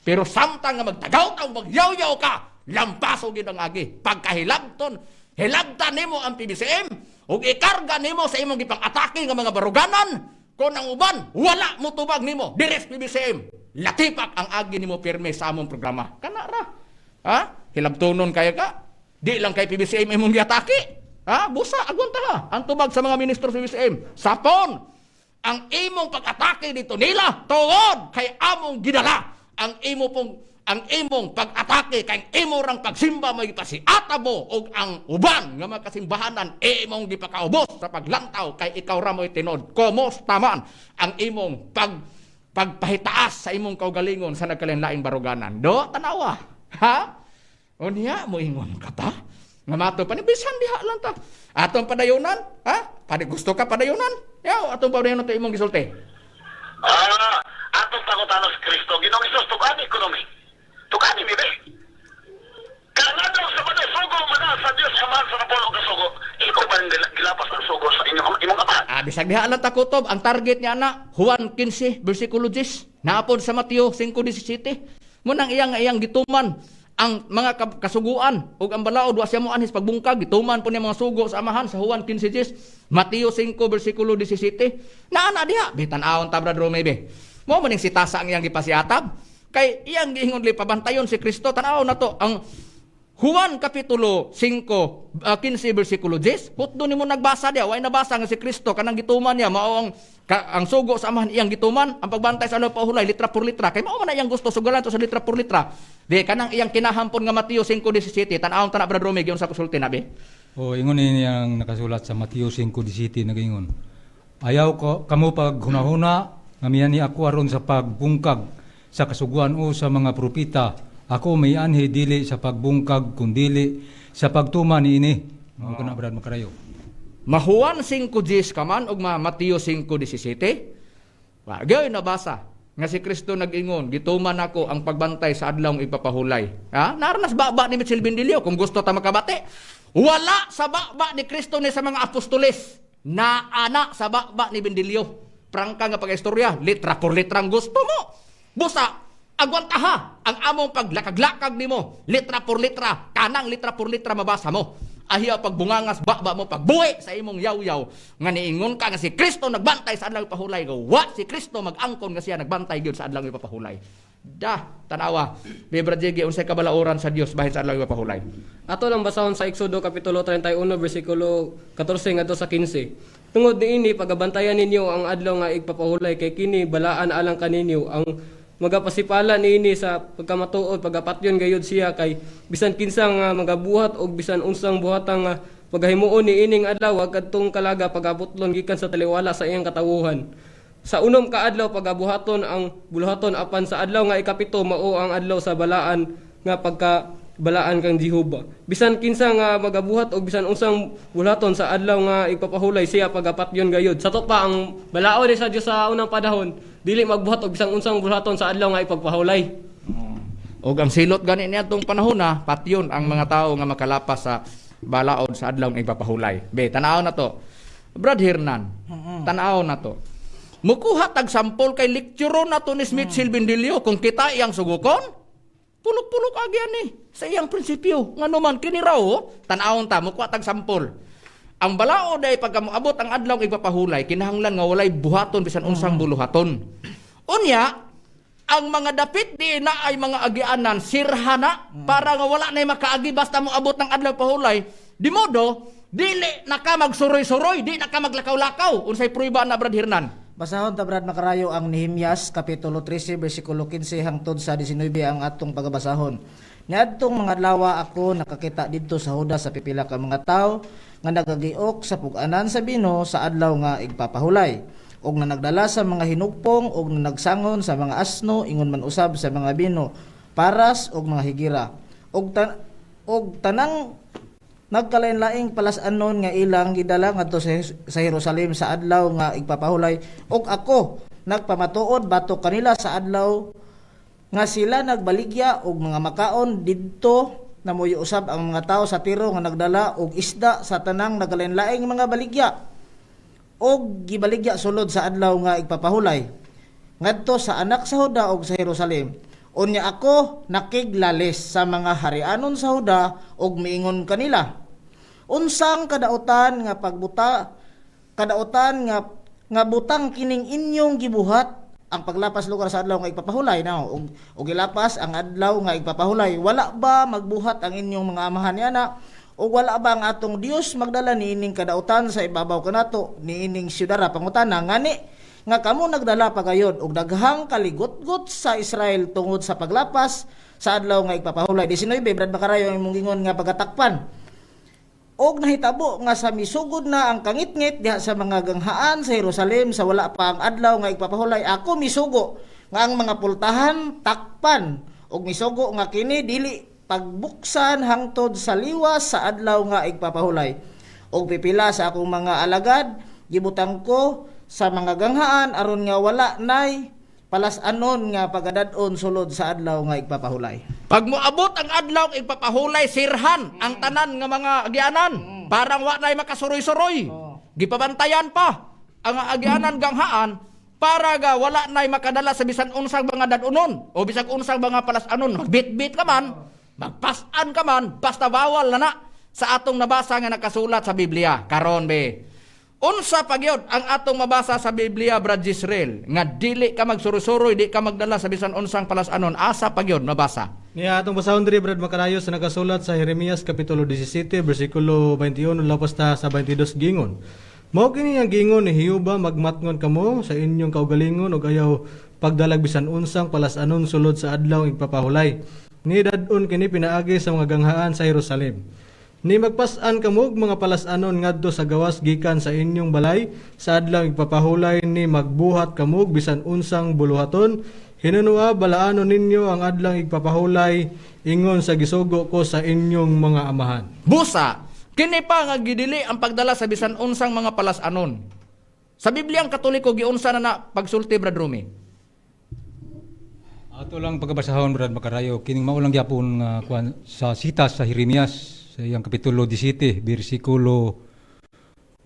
Pero samtang nga magtagaw ta magyawyaw ka, lampaso gid ang agi. Pagkahilabton, hilabtan nimo ang PBCM ug ikarga nimo sa imong gipang-atake nga mga baruganan kon ang uban wala mo tubag nimo diri sa PBCM. Latipak ang agi nimo pirme sa among programa. Kana ra. Ha? Hilabtonon kaya ka? Di lang kay PBCM imong giatake. Ha? Busa, agwanta ha. Ang tubag sa mga ministro sa PBCM. Sapon, ang imong pag-atake dito nila tungod kay among gidala ang imo pong ang imong pag-atake kay imo rang pagsimba may gipasiata mo og ang uban nga mga kasimbahanan imong gipakaubos sa paglantaw kay ikaw ra mo'y tinuod. Kumusta man ang imong pagpahitaas sa imong kaugalingon sa nagkalain-laing baruganan? Do tanawa ha, unya moingon ka pa nga mato pa ni bisan diha lang ta atong padayunan. Ha, padi gusto ka padayunan yaw, atong padayunan to imong gisulti. Ah, atong pangutana si Kristo, Ginoong Hesus, tugani ko mi. Tugani mi be. Kanadlaw sa mga sugo man sa Dios Amahan sa napulo ka sugo. Ikaw ba ang gilapas ang sugo sa inyong imong amahan? Ah, bisag diha lang ta kutob, ang target niya na Juan 15 bersikulo 10. Naapod sa Mateo 5:17. Munang iyang iyang gituman ang mga kasuguan ug ang balaod wa siya mo anhis pagbungkag, gituman po niya mga sugo sa Amahan sa Juan 15:10, Mateo 5 bersikulo 17. Naa na diha bitan-awon ta, Brad Rome, be. Mo man ning sitasa ang iyang gipasiatab kay iyang giingon li pabantayon si Kristo. Tan-aw na to ang Juan kapitulo 5, 15 bersikulo 10, hutdo nimo nagbasa diya, way nabasa nga si Kristo kanang gituman niya mao ang ang sugo sa Amahan iyang gituman, ang pagbantay sa adlaw pahulay litra por litra, kay mao man na iyang gusto sugalan to sa litra por litra. Di kanang iyang kinahampon nga Mateo 5:17, tan-awon ta na, Brad Rome, giyon sa kusulti na be. O ingon ni niyang nakasulat sa Mateo 5:17, nagaingon. Ayaw ko kamo paghunahuna nga mianhi ako aron sa pagbungkag sa kasuguan o sa mga propeta. Ako mianhi dili sa pagbungkag kundili sa pagtuman niini. Mao kana, Brad Makarayo. Ma Juan 5:10 ka man ug ma Mateo 5:17. Wa gyud nabasa nga si Kristo nag-ingon, "Gituman ako ang pagbantay sa adlawng ipapahulay." Ha? Naranas baba ni Mitchell Bendilio kung gusto ta makabati. Wala sa baba ni Kristo ni sa mga apostoles. Naana sa baba ni Bendilio. Prangka nga pag-istorya, litra por litra ang gusto mo. Busa, agwantaha ang among paglakag-lakag nimo, litra por litra, kanang litra por litra mabasa mo. Ahiya pagbungangas baba mo pagbuhi sa imong yaw-yaw nga niingon ka nga si Kristo nagbantay sa adlaw ipahulay. Wa si Kristo mag-angkon nga siya nagbantay gyud sa adlaw ipapahulay. Da, tanawa. Bibra Jiggy, unsay kabalaoran sa Dios bahin sa adlaw ipapahulay? Ato lang basahon sa Exodo kapitulo 31 bersikulo 14 ngadto sa 15. Tungod niini pagabantayan ninyo ang adlaw nga igpapahulay kay kini balaan alang kaninyo. Ang magapasipala niini sa pagkamatuod pagapatyon gayud siya, kay bisan kinsa nga magabuhat og bisan unsang buhatang nga pagahimuon niining adlaw kadtong kalaga pagabutlon gikan sa taliwala sa iyang katawuhan. Sa 6 ka adlaw pagabuhaton ang buluhaton, apan sa adlaw nga 7 mao ang adlaw sa balaan nga pagka balaan kang Jehova. Bisan kinsa nga magabuhat og bisan unsang buluhaton sa adlaw nga ipapahulay siya pagapatyon gayud. Sa pa ang balaod sa Dios sa unang panahon, dili magbuhat og bisan unsang buluhaton sa adlaw nga ipagpahulay. Og ang silot gani niadtong panahon na patyon ang mga tao nga makalapas sa balaod sa adlaw nga ipapahulay. Be, tan-aw na to. Brad Hernan, tan-aw na to. Mukuha tag sampol kay lecture na to ni Smith Silvindilio kung kita iyang sugukon. Pulok-pulok agi ani sa iyang prinsipyo. Ngano man kini raw, oh, tan-awon ta mukuha tag sampol. Ang balaod ay pagka moabot ang adlaw ipapahulay, kinahanglan nga walay buhaton bisan unsang buluhaton. Unya, ang mga dapit di na ay mga agianan sirhana para nga wala na makaagi basta moabot ng adlaw pahulay. Di modo, Dili na ka magsuroy-suroy, di na ka maglakaw-lakaw. Unsay prueba na, Brad Hernan? Basahon ta, Brad Makarayo, ang Nehemias kapitulo 13 bersikulo 15 hangtod sa 19 ang atong pagabasahon. Niadtong mga adlaw ako nakakita didto sa Huda sa pipila ka mga tawo nga nagagiok sa pug-anan sa bino sa adlaw nga igpapahulay og na nagdala sa mga hinugpong og na nagsangon sa mga asno, ingon man usab sa mga bino, paras og mga higira og tanang nagkalain-laing palas-anon nga ilang gidala ngadto sa Jerusalem sa adlaw nga igpapahulay. Og ako nagpamatuod batok kanila sa adlaw nga sila nagbaligya og mga makaon didto. Namuyo usab ang mga tawo sa Tiro nga nagdala og isda sa tanang nagkalain-laing mga baligya og gibaligya sulod sa adlaw nga igpapahulay ngadto sa anak sa Huda og sa Jerusalem. Unya ako nakiglalis sa mga harianon sa Huda og miingon kanila, "Unsang kadautan nga pagbuta, kadautan nga nga butang kining inyong gibuhat?" Ang paglapas lugar sa adlaw nga igpapahulay na og gilapas ang adlaw nga igpapahulay. "Wala ba magbuhat ang inyong mga amahan niana? O wala ba ang atong Dios magdala niining kadautan sa ibabaw kanato niining syudara? Pangutana, ngani nga kamo nagdala pagayon og daghang kaligutgot sa Israel tungod sa paglapas sa adlaw nga igpapahulay?" 19, Brad Makarayo, ang imong gingon nga pagatakpan. Og nahitabo nga sa misugod na ang kangitngit diha sa mga ganghaan sa Jerusalem sa wala pa ang adlaw nga igpapahulay, ako misugo nga ang mga pultahan takpan og misugo nga kini dili pagbuksan hangtod sa liwas sa adlaw nga igpapahulay. Og pipila sa akong mga alagad gibutang ko sa mga ganghaan aron nga wala nay palas-anon nga pagadad-on sulod sa adlaw nga igpapahulay. Pag moabot ang adlaw igpapahulay, sirhan ang tanan nga mga agianan. Parang wa na'y makasuroy-suroy. Gipabantayan pa ang agianan ganghaan para ga wala na'y makadala sa bisan unsang mga dadunon o bisan unsang mga palasanon. Magbitbit ka man, magpasan ka man, basta bawal na na sa atong nabasa nga nakasulat sa Biblia. Karon be, unsa pagyod ang atong mabasa sa Biblia, Brad Jisrael, nga dili ka magsuroy-suroy, di ka magdala sa bisan unsang palasanon? Asa pagyod mabasa? Niya atong basahon diri, Brad Makarayo, sa nakasulat sa Jeremias kapitulo 17 bersikulo 21 lapas ta sa 22, gingon. "Mao kini ang gingon ni Jehova: Magmatngon kamo sa inyong kaugalingon ug ayaw pagdalag bisan unsang palas-anon sulod sa adlaw igpapahulay. Ni dad-on kini pinaagi sa mga ganghaan sa Jerusalem. Ni magpas-an kamo og mga palas-anon ngadto sa gawas gikan sa inyong balay sa adlaw igpapahulay, ni magbuhat kamo og bisan unsang buluhaton, hinunua balaanon ninyo ang adlaw igpapahulay ingon sa gisugo ko sa inyong mga amahan." Busa, kini pa nga gidili ang pagdala sa bisan unsang mga palasanon. Sa Biblia ang Katoliko giunsa na na pagsulti, Brad Rumi? Ato lang pagkabasahon, Brad Makarayo, kining mao lang gyapon nga kuan sa sitas sa Jeremias sa iyang kapitulo 17 bersikulo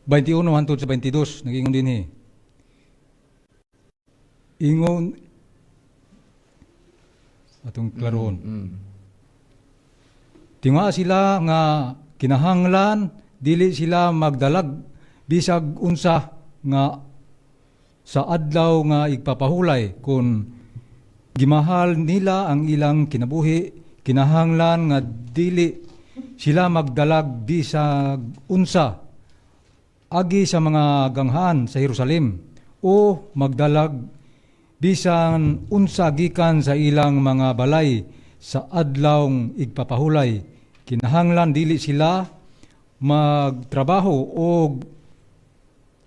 21 hangtod sa 22, nagingon dinhi. Ingon atong klarohon. "Tinga sila nga kinahanglan dili sila magdalag bisag unsa nga sa adlaw nga igpapahulay. Kung gimahal nila ang ilang kinabuhi, kinahanglan nga dili sila magdalag bisag unsa agi sa mga ganghaan sa Jerusalem o magdalag bisan unsa gikan sa ilang mga balay sa adlawng igpapahulay. Kinahanglan dili sila magtrabaho o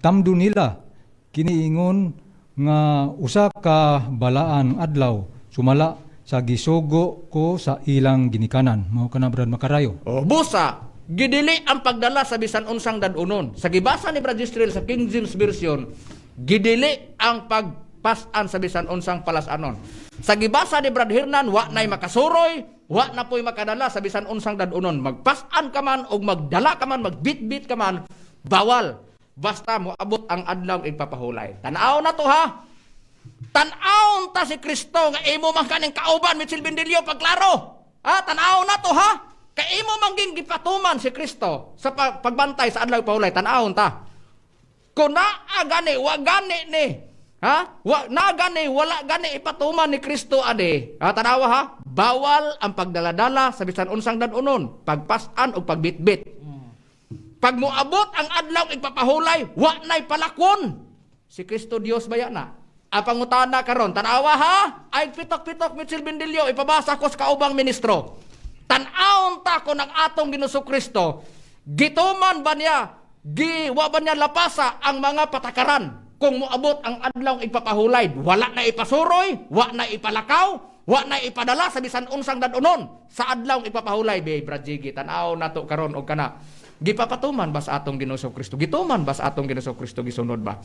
tamdo nila kini ingon nga usa ka balaan adlaw sumala sa gisugo ko sa ilang ginikanan." Mao kana, Brad Makarayo. Oh, busa, gidili ang pagdala sa bisan unsang dadunon. Sa gibasa ni Brad Jisrael sa King James Version, gidili ang pagpasan sa bisan unsang palasanon. Sa gibasa ni Brad Hernan, wa na'y makasuroy, wa na po'y makadala sa bisan unsang dadunon. Magpasan ka man o magdala ka man, magbitbit ka man, bawal. Basta moabot ang adlaw igpapahulay. Tanaw na to ha. Tan-awon ta si Kristo nga imo man kaning kauban, Mitchell Bendilio, pagklaro. Ha, tan-aw na to ha. Kay imo man ging gipatuman si Kristo sa pagbantay sa adlaw pahulay, tan-awon ta. Kung naa gani, wa gani ni. Ha? Wa na gani, wala gani ipatuman ni Kristo ade. Ha, tanawa ha. Bawal ang pagdaladala sa bisan unsang dadunon, pagpasan o pagbitbit. Pag moabot ang adlaw igpapahulay, wa na'y palakwon. Si Kristo Dios baya na. Ang pangutana karon, tanawa ha? Ay pitok-pitok Mitchell Bendilio, ipabasa ko sa kaubang ministro. Tan-awon ta kon ang atong Ginoong Kristo, gituman ba niya, wa ba niya lapasa ang mga patakaran? Kung moabot ang adlaw ipapahulay, wala na ipasuroy, wa na ipalakaw, wa na ipadala sa bisan unsang dadunon sa adlaw ipapahulay. Be, Brad Jiggy, tan-aw nato karon og kana. Gipapatuman ba sa atong Ginoong Kristo? Gituman ba sa atong Ginoong Kristo, gisunod ba?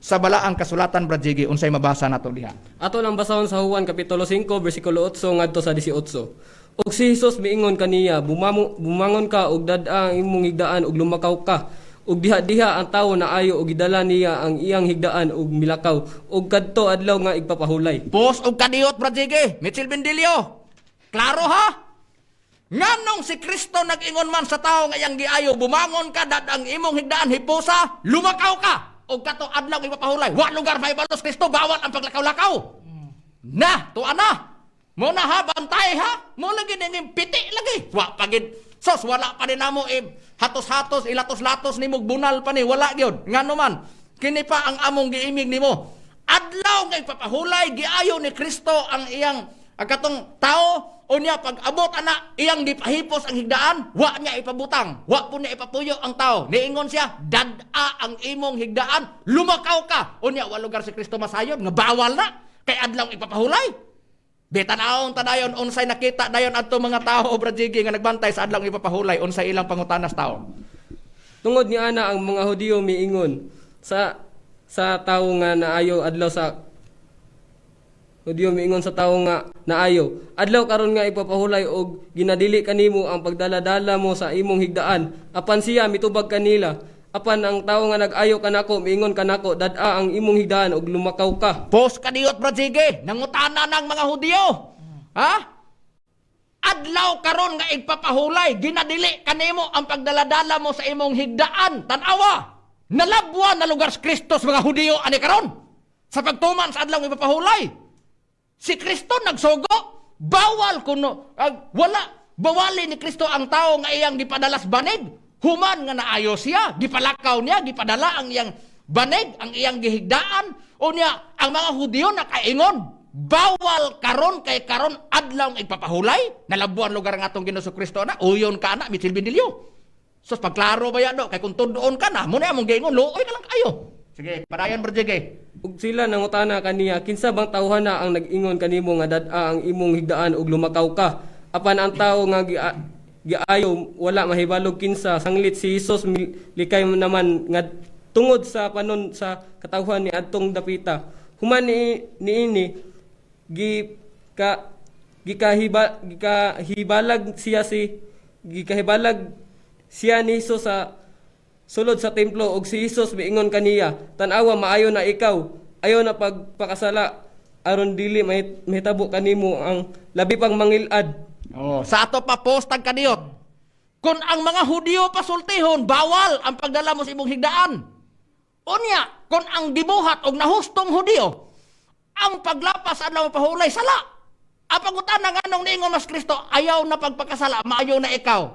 Sa balaang kasulatan, Brad Jiggy, unsay mabasa nato diha? Ato lang basahon sa Juan kapitulo 5 bersikulo 8 ngadto sa 18. Ug si Jesus miingon kaniya, "Bumangon ka ug dad-a ang imong higdaan ug lumakaw ka." Ug diha-diha ang tawo naayo ug gidala niya ang iyang higdaan ug milakaw ug kadto adlaw nga igpapahulay. Pos og kadiyot, Brad Jiggy, Mitchell Bendilio. Klaro ha? Nganong si Kristo nag-ingon man sa tao nga iyang giayo, "Bumangon ka, dad ang imong higdaan, hipusa, lumakaw ka." Og kato adlaw ipapahulay. Wa lugar mahibalos Kristo, bawal ang paglakaw-lakaw. Na, tuwa na. Mo na ha, bantay ha. Mo lagi ning piti lagi. Wa pagid. Sos, wala pa din namo eh, hatos-hatos, ilatos-latos nimo bunal pa ni, wala gyud. Ngano man, kini pa ang among giimig nimo. Adlaw nga ipapahulay, giayo ni Kristo ang iyang ang katong tao, unya pag abot ana iyang gipahipos ang higdaan, wa niya ipabutang, wa po niya ipapuyo ang tao. Niingon siya, "Dad-a ang imong higdaan, lumakaw ka." Unya wa lugar si Kristo masayod nga bawal na kay adlaw ipapahulay. Betanawon tadayon unsay nakita dayon adto mga tao, Brad Jiggy, nga nagbantay sa adlaw ipapahulay, unsay ilang pangutanas tao? Tungod ni ana ang mga Hudiyo miingon sa tawo nga naayo adlaw sa Hudiyo miingon sa tawo nga naayo, "Adlaw karon nga ipapahulay og ginadili kanimo ang pagdala-dala mo sa imong higdaan." Apan siya mitubag kanila, "Apan ang tawo nga nag-ayo kanako miingon kanako, 'Dad-a ang imong higdaan og lumakaw ka.'" Pos kadiyot, Brad Jiggy, nangutana ng mga Hudiyo. Ha? Adlaw karon nga igpapahulay, ginadili kanimo ang pagdaladala mo sa imong higdaan. Tanawa, nalabwa na lugar si Kristo sa mga Hudiyo ani karon. Sa pagtuman sa adlaw ipapahulay. Si Kristo nagsugo, bawal kuno, wala, bawali ni Kristo ang tao nga iyang gipadalas banig. Human nga naayo siya, gipalakaw niya, gipadala ang iyang banig, ang iyang gihigdaan. Unya, ang mga Hudiyo nakaingon, bawal karon kay karon adlaw igpapahulay. Nalabuan lugar nga atong Ginoo Kristo na, uyon ka na, Mitchell Bendilio. So, pagklaro ba yan do? Kay kung tudoon ka na, muna among giingon, luoy ka lang kayo. Sige, padayon, Brad Jiggy. Ug sila nangutana kaniya, "Kinsa bang tawhana ang nag-ingon kanimo nga dad-a ang imong higdaan ug lumakaw ka?" Apan ang tawo nga giayo wala mahibalog kinsa, sanglit si Jesus likay naman nga tungod sa panon sa katawhan ni adtong dapita. Human ni niini gi ka gikahiba gikahibalag siya si gikahibalag siya ni Jesus sa sulod sa templo ug si Jesus miingon kaniya, "Tan-awa, maayo na ikaw, ayaw na pagpakasala aron dili mahitabo kanimo ang labi pang mangilad." Oh, sa ato pa, post tag kadiyot. Kung ang mga Hudiyo pasultihon, bawal ang pagdala mo sa imong higdaan. Unya, kung ang gibuhat og nahustong Hudiyo, ang paglapas adlaw pahulay sala. Ang pangutana, nganong niingon mas Kristo, "Ayaw na pagpakasala, maayo na ikaw.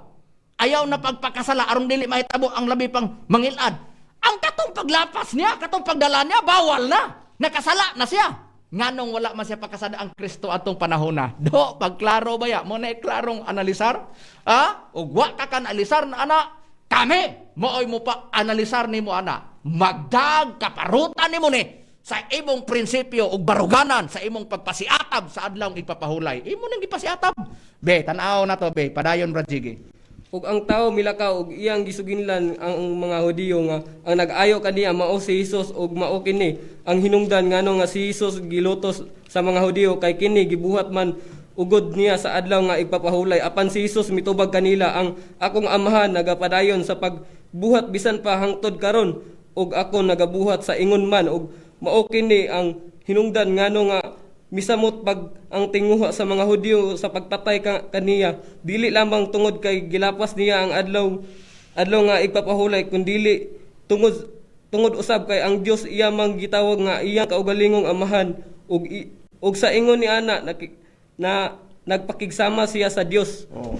Ayaw na pagpakasala aron dili mahitabo ang labi pang mangilad." Ang katong paglapas niya, katong pagdala niya, bawal na. Nakasala na siya. Nganong wala man siya pakasada ang Kristo atong panahon na? Do, pagklaro ba ya? Mo na klarong analisar? Ha? Ug wa ka kan alisar na ana, kami, mooy mo pa analisar nimo ana. Magdag kaparutan nimo ni sa imong prinsipyo ug baruganan sa imong pagpasiatab sa adlaw ipapahulay. Imo nang gipasiatab. Be, tan-aw na to, be. Padayon, Brad Jiggy. Ug ang tawo milakaw ug iyang gisuginlan ang mga Hudiyo nga ang nag-ayo kaniya mao si Jesus ug mao kini ang hinungdan ngano nga si Jesus gilutos sa mga Hudiyo, kay kini gibuhat man ugod niya sa adlaw nga igpapahulay. Apan si Jesus mitubag kanila, "Ang akong Amahan nagapadayon sa pagbuhat bisan pa hangtod karon ug ako nagabuhat sa ingon man. Ug mao kini ang hinungdan ngano nga misamot pag ang tinguha sa mga Hudyo sa pagpatay kaniya, dili lamang tungod kay gilapas niya ang adlaw adlaw nga igpapahulay, kundili tungod tungod usab kay ang Dios iya mang gitawag nga iyang kaugalingong Amahan ug sa ingon ni ana na nagpakigsama siya sa Dios." Oh.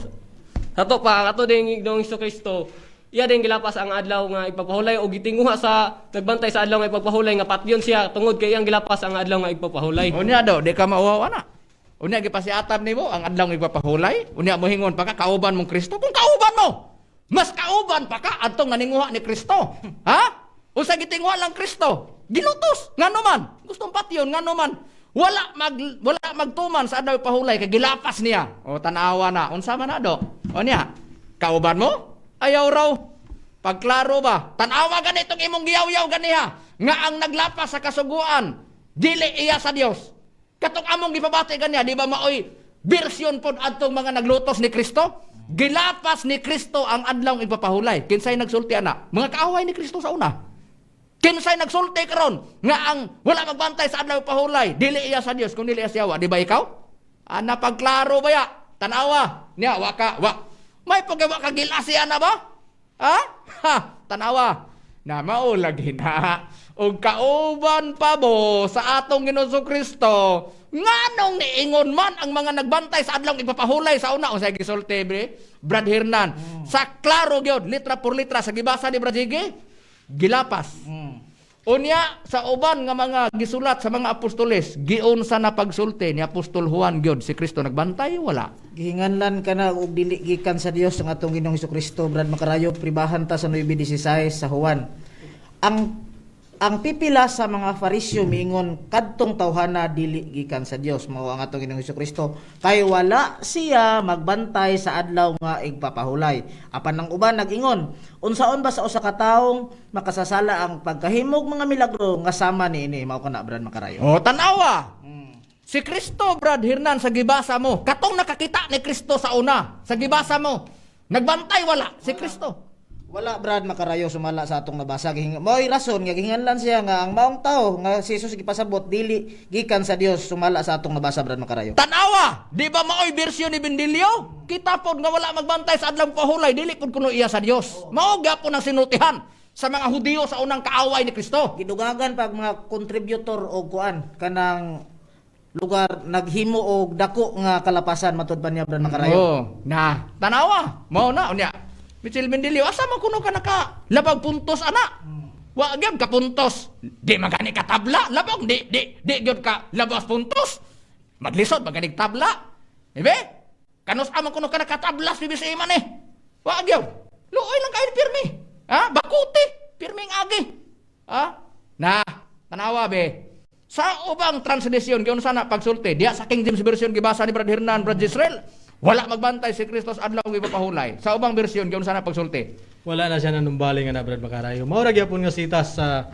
Ato pa, ato din Ginoong Kristo. Iya din gilapas ang adlaw nga igpapahulay o gitinguha sa nagbantay sa adlaw nga igpapahulay nga patyon siya tungod kay iyang gilapas ang adlaw nga igpapahulay. Unya do, di ka mauwaw ana. Unya gipasiatab nimo ang adlaw igpapahulay. Unya mohingon pa ka kauban mong Kristo. Kung kauban mo, mas kauban pa ka adtong naninguha ni Kristo. Ha? Unsa gitinguha lang Kristo? Gilutos ngano man. Gustong patyon ngano man. Wala magtuman sa adlaw pahulay kay gilapas niya. O tan-awa na, unsa man na do? O niya, kauban mo? Ayaw raw. Pagklaro ba? Tan-awa ganitong imong giyaw-yaw ganiha nga ang naglapas sa kasuguan dili iya sa Dios. Katong among gipabati ganiha, di ba maoy version pod adtong mga naglutos ni Kristo? Gilapas ni Kristo ang adlaw igpapahulay. Kinsay nagsulti ana? Mga kaaway ni Kristo sa una. Kinsay nagsulti karon nga ang wala magbantay sa adlaw pahulay, dili iya sa Dios kung dili iya sa yawa, di ba ikaw? Ana pagklaro ba ya? Tanawa. Niya wa ka wa. May paggawa ka gilasi ana ba? Ha? Ha, tanawa. Na mao lagi na. Og kauban pa mo sa atong Ginoong Kristo, nganong niingon man ang mga nagbantay sa adlaw ipapahulay sa una unsay gisulti bre? Brad Hernan. Sa klaro gyud, litra por litra sa gibasa ni Brad Hige, gilapas. Unya sa uban nga mga gisulat sa mga apostoles, giunsa na pagsulti ni Apostol Juan gyud si Kristo nagbantay wala. Gihinganlan ka na og dili gikan sa Dios ang atong Ginoong Kristo, Brad Makarayo, pribahan ta sa 9:16 sa Juan. Ang pipila sa mga Fariseo miingon kadtong tawhana dili gikan sa Dios mao ang atong Ginoong Kristo kay wala siya magbantay sa adlaw nga igpapahulay. Apan ang uban nag-ingon, unsaon ba sa usa ka taong makasasala ang pagkahimog mga milagro nga sama niini? Mao kana, Brad Makarayo. O tanawa. Si Kristo, Brad Hernan, sa gibasa mo, katong nakakita ni Kristo sa una, sa gibasa mo, nagbantay wala si Kristo. Wala, Brad Makarayo, sumala sa atong nabasa. Mao'y rason nga gihinganlan siya nga ang maong tao nga si Jesus gipasabot dili gikan sa Dios sumala sa atong nabasa, Brad Makarayo. Tanawa, di ba mao'y bersyon ni Bendilio? Kita pod nga wala magbantay sa adlaw pahulay, dili pod kuno iya sa Dios. Mao gyapon ang sinultihan sa mga Hudiyo sa unang kaaway ni Kristo. Gidugagan pag mga contributor og kuan kanang lugar naghimo og dako nga kalapasan matud pa niya, Brad Makarayo. Oh, na, tanawa. Mao na unya. Mitchell Mendilio, asa man kuno ka naka labag puntos ana? Wa gyud ka puntos. Di man gani ka tabla, labog di gyud ka labas puntos. Maglisod man ganig tabla. Ibe? Kanus man kuno ka nakatablas BBCA man eh. Wa gyud. Luoy lang kayo pirmi. Ha? Bakuti, pirmi ang agi. Ha? Na, tanawa be. Sa ubang translation, giunsa na pagsulti, diya sa King James Version gibasa ni Brad Hernan, Brad Israel, wala magbantay si Kristo sa adlaw ipapahulay. Sa ubang version giunsa na pagsulti. Wala na siya nanumbaling nga na, Brad Makarayo. Mao ra gyapon nga sitas sa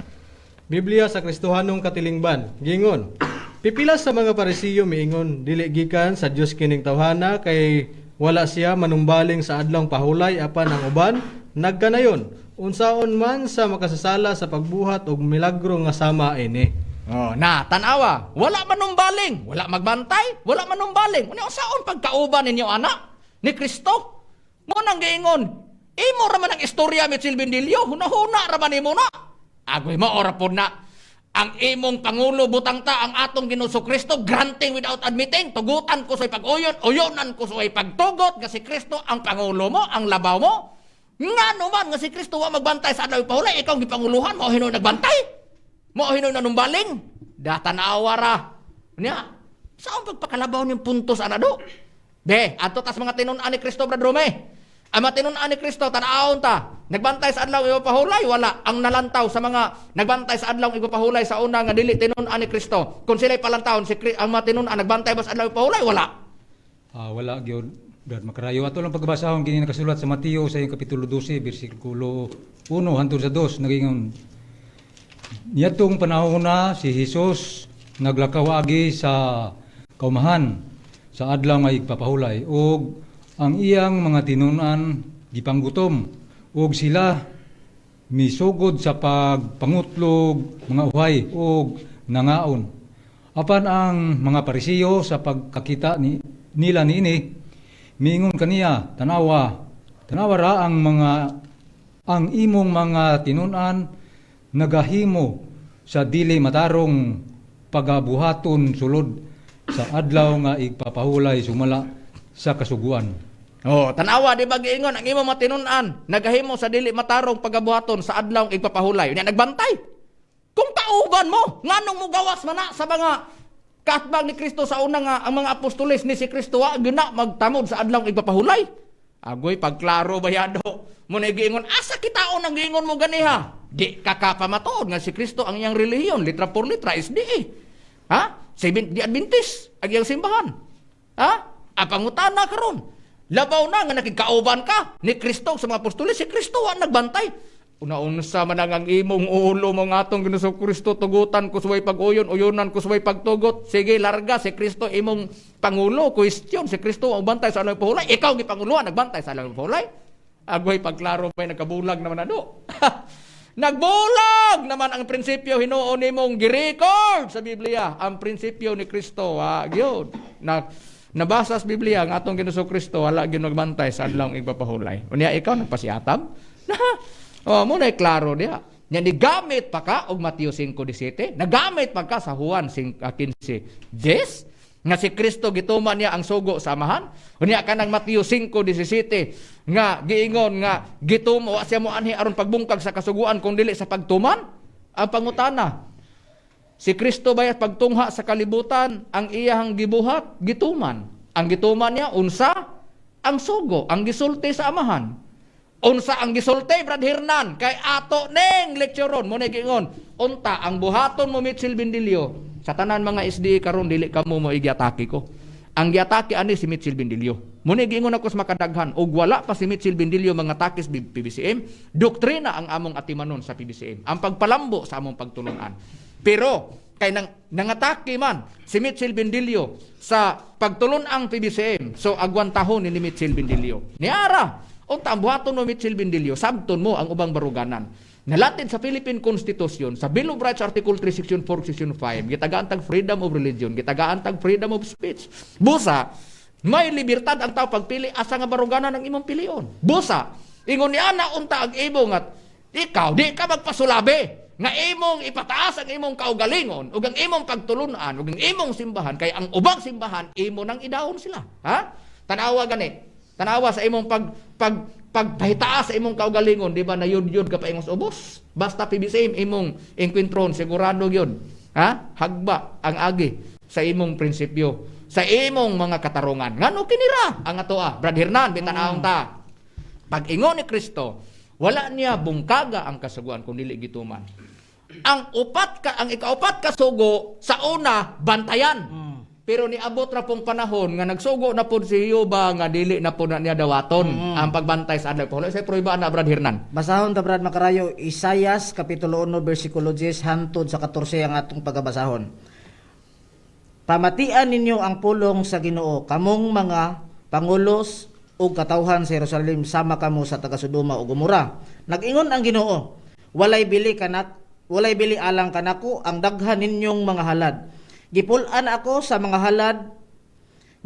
Biblia sa Kristohanong katilingban. Gingon, pipila sa mga Parisiyo miingon, dili gikan sa Dios kining tawhana kay wala siya manumbaling sa adlawng pahulay, apan ang uban nagkanayon. Unsaon man sa makasasala sa pagbuhat og milagro nga sama ini? Oh, na tanawa, wala manumbaling, wala magbantay, wala manumbaling. Unya unsaon pagkauban ninyo ana ni Kristo? Mo nang giingon, imo ra man ang istorya Mitchell Bendilio, hunahuna ra man nimo na. Agoy mo ora pod na. Ang imong pangulo butang ta ang atong Ginoong Kristo, granting without admitting, tugutan ko sa pag-uyon, uyonan ko sa pagtugot nga si Kristo ang pangulo mo, ang labaw mo. Ngano man nga si Kristo wa magbantay sa adlaw pahulay, ikaw gipanguluhan mo hinuon nagbantay. Mo hinuon nanumbaling. Datanawa ra. Nya, saan pagpakalabaw niyong puntos ana do? Be, adto tas mga tinun-an ni Kristo, Brad Rome. Ang mga tinun-an ni Kristo, tan-awon ta. Nagbantay sa adlaw ipapahulay, wala. Ang nalantaw sa mga nagbantay sa adlaw ipapahulay sa una nga dili tinun-an ni Kristo. Kung sila'y palantawon, ang mga tinun-an nagbantay ba sa adlaw ipapahulay, wala. Wala gyud, Brad Makarayo. Ato lang pagbasahon kini nakasulat sa Mateo sa iyang kapitulo 12 bersikulo 1 hangtod sa 2 nagingon. Niadtong panahon na si Jesus naglakaw agi sa kaumahan sa adlaw nga igpapahulay ug ang iyang mga tinun-an gipanggutom ug sila misugod sa pagpangutlog mga uhay ug nangaon. Apan ang mga Parisiyo sa pagkakita nila niini miingon kaniya, tanawa, tanawa ra ang imong mga tinun-an nagahimo sa dili matarong pagabuhaton sulod sa adlaw nga igpapahulay sumala sa kasuguan. Oh, tanawa di ba giingon ang imong matinunan nagahimo sa dili matarong pagabuhaton sa adlaw igpapahulay. Unya nagbantay. Kung kauban mo, nganong mo gawas man na sa mga kaatbang ni Kristo sa una nga ang mga apostoles ni si Kristo wa gina magtamod sa adlaw igpapahulay. Agoy pagklaro bayado. Mo na giingon asa kitaon ang giingon mo ganiha? Di ka kapamatuod nga si Kristo ang iyang relihiyon, litra por litra SDA. Ha? Seventh Day Adventist ang iyang simbahan. Ha? Ang pangutana karon. Labaw na nga nakikauban ka ni Kristo sa mga apostoles, si Kristo ang nagbantay. Una-unsa man ang imong ulo mo nga atong Ginoong Kristo tugutan ko suway pag-uyon, uyonan ko suway pagtugot. Sige, larga si Kristo imong pangulo, question si Kristo ang bantay sa along pahulay. Ikaw gipanguluan nagbantay sa along pahulay. Agoy pagklaro pa nagkabulag naman ano. Nagbulag naman ang prinsipyo hinuon nimong gi-record sa Biblia. Ang prinsipyo ni Kristo, ha, gyud. Na nabasa sa Biblia ang atong Ginoong Kristo wala gyud nagbantay sa adlaw igpapahulay. Unya ikaw nagpasiatab? Oh, mo na klaro diha. Nya nigamit pa ka og Mateo 5:17, nagamit pa ka sa Juan 15:10 nga si Kristo gituman niya ang sugo sa amahan. Unya kanang Mateo 5:17 nga giingon nga gitumo wa siya mo anhi aron pagbungkag sa kasuguan kung dili sa pagtuman. Ang pangutana, si Kristo bayat pagtungha sa kalibutan, ang iyahang gibuhat gituman. Ang gituman niya unsa? Ang sugo, ang gisulti sa amahan. Unsa ang gisulti, Brad Hernan, kay ato ning lekturon mo giingon unta ang buhaton mo, Mitchell Bendilio, sa tanan mga SDA karon dili kamo mo igiatake ko. Ang giatake ani si Mitchell Bendilio. Mo ni giingon ako sa makadaghan og wala pa si Mitchell Bendilio mga takis PBCM, doktrina ang among atimanon sa PBCM. Ang pagpalambo sa among pagtulunan. Pero kay nang nangatake man si Mitchell Bendilio sa pagtulon ang PBCM, so agwantahon ni Mitchell Bendilio. Niara, unta ang buhaton mo, Mitchell Bendilio, sabton mo ang ubang baruganan. Nalatid sa Philippine Constitution, sa Bill of Rights Article 3, Section 4, Section 5, gitagaan tag freedom of religion, gitagaan tag freedom of speech. Busa, may libertad ang tao pagpili asa nga baruganan ang imong pilion. Busa, ingon ni ana unta ang imong at ikaw di ka magpasulabi nga imong ipataas ang imong kaugalingon ug ang imong pagtulunan ug ang imong simbahan kay ang ubang simbahan imo nang idawon sila. Ha? Tanawa gani. Tanawa sa imong pag pag pagpahitaas sa imong kaugalingon, di ba nayud-yud ka pa ingos ubos? Basta PBCM imong engkwentron, sigurado gyud. Ha? Hagba ang agi sa imong prinsipyo, sa imong mga katarungan. Ngano kinira ang atoa? Brad Hernan, bitanawong ta. Pag ingon ni Kristo, wala niya bungkaga ang kasuguan kung dili gituman. Ang ikaupat ka sugo sa una bantayan. Pero niabot ra pong panahon nga nagsugo na pod si Jehova nga dili na po na niya dawaton ang pagbantay sa adlaw. Wala say prueba na, Brad Hernan. Basahon ta, Brad Makarayo, Isayas kapitulo 1 bersikulo 10 hantod sa 14 ang atong pagabasahon. Pamatian ninyo ang pulong sa Ginoo, kamong mga pangulos ug katawhan sa Jerusalem sama kamo sa taga Sodoma ug Gomora. Nag-ingon ang Ginoo, walay bili alang kanako ang daghan ninyong mga halad. Gipul-an ako sa mga halad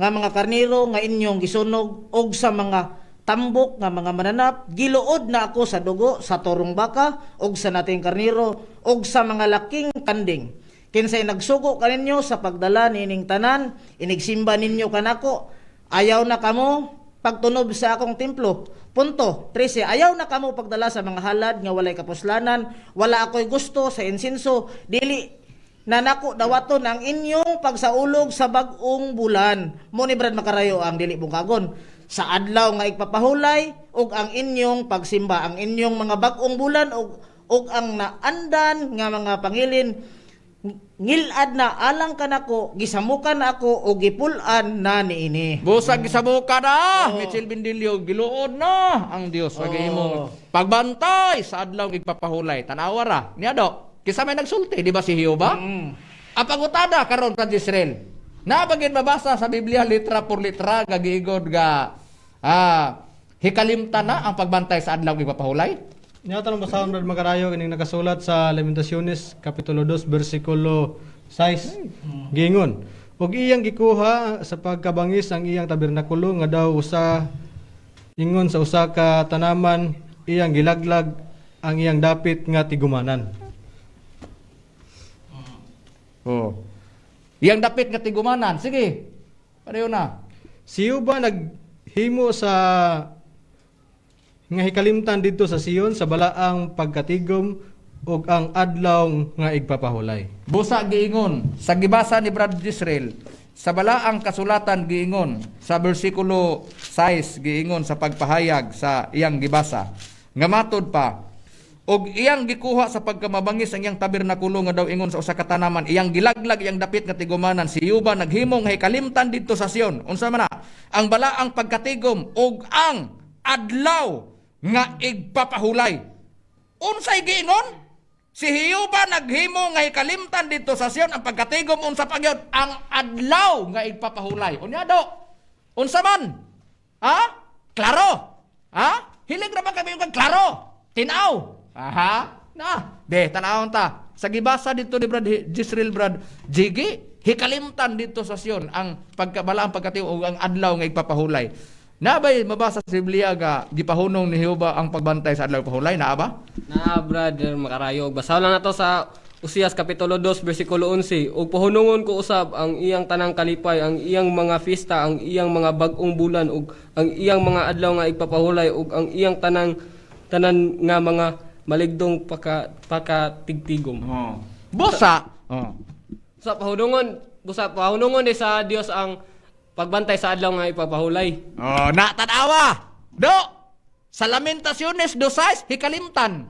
nga mga karniro nga inyong gisunog og sa mga tambok nga mga mananap. Giluod na ako sa dugo sa torong baka og sa nating karniro og sa mga laking kanding. Kinsay nagsugo kaninyo sa pagdala niining tanan? Inigsimba ninyo kanako, ayaw na kamo pagtunob sa akong templo. Punto 13. Ayaw na kamo pagdala sa mga halad nga walay kapuslanan. Wala ako'y gusto sa insinso. Dili na nako dawaton ang inyong pagsaulog sa bag-ong bulan. Mo ni, Brad Makarayo, ang dili bungkagon sa adlaw nga igpapahulay ug ang inyong pagsimba, ang inyong mga bag-ong bulan ug ang naandan nga mga pangilin. Ngilad na alang kanako, gisamukan na ako o gipul-an na niini. Busag gisabuka na, Mitchell Bendilio, giluod na ang Dios sa imong pagbantay sa adlaw igpapahulay. Tanawa ra. Niya do. Kinsa may nagsulti, di ba si Jehova? Ang pangutada karon, Brad Israel. Nabagin mabasa sa Biblia litra por litra nga giigod nga hikalimtan na ang pagbantay sa adlaw igpapahulay? Nya tanong basahon, Brad Makarayo, kining nakasulat sa Lamentaciones kapitulo 2 bersikulo 6. Giingon, ug iyang gikuha sa pagkabangis ang iyang tabernakulo nga daw usa ingon sa usa ka tanaman, iyang gilaglag ang iyang dapit nga tigumanan. Oh. Iyang dapit nga tigumanan. Sige. Pareho na. Si Juba nag Himo sa nga hikalimtan didto sa Sion sa balaang pagkatigom ug ang adlaw nga igpapahulay. Busa giingon sa gibasa ni Brad Israel sa balaang kasulatan, giingon sa bersikulo 6, giingon sa pagpahayag sa iyang gibasa nga matud pa, "Og iyang gikuha sa pagkamabangis ang iyang tabernakulo nga daw ingon sa usa ka tanaman, iyang gilaglag iyang dapit nga tigumanan. Si Jehova naghimo nga hikalimtan didto sa Sion." Unsa man na? Ang balaang pagkatigom ug ang adlaw nga igpapahulay. Unsay giingon? Si Jehova naghimo nga hikalimtan didto sa Sion ang pagkatigom, unsa pa gyud? Ang adlaw nga igpapahulay. Unya do. Unsa man? Ha? Klaro. Ha? Hilig ra ba kami yung klaro? Tinaw. Aha. Na. De, tanawon ta. Sa gibasa dito ni Brad Jisreel, Brad Jigi, hikalimtan dito sa Sion ang pagkabalaang pagkatigom ug ang adlaw nga igpapahulay. Nabay mabasa sa Biblia nga gipahunong ni Jehova ang pagbantay sa adlaw pahulay? Naa ba? Na, brother Makarayo. Basa lang nato sa Usiyas kapitulo 2 bersikulo 11. "Ug pahunungon ko usab ang iyang tanang kalipay, ang iyang mga fiesta, ang iyang mga bag-ong bulan ug ang iyang mga adlaw nga igpapahulay ug ang iyang tanang tanan nga mga maligdong pakatigtigom." Oh. Busa. Oh. Sa pahunungon, busa pahunungon ni sa Dios ang pagbantay sa adlaw nga ipapahulay. Oh, na tanawa. Do. Sa Lamentaciones 2:6, hikalimtan.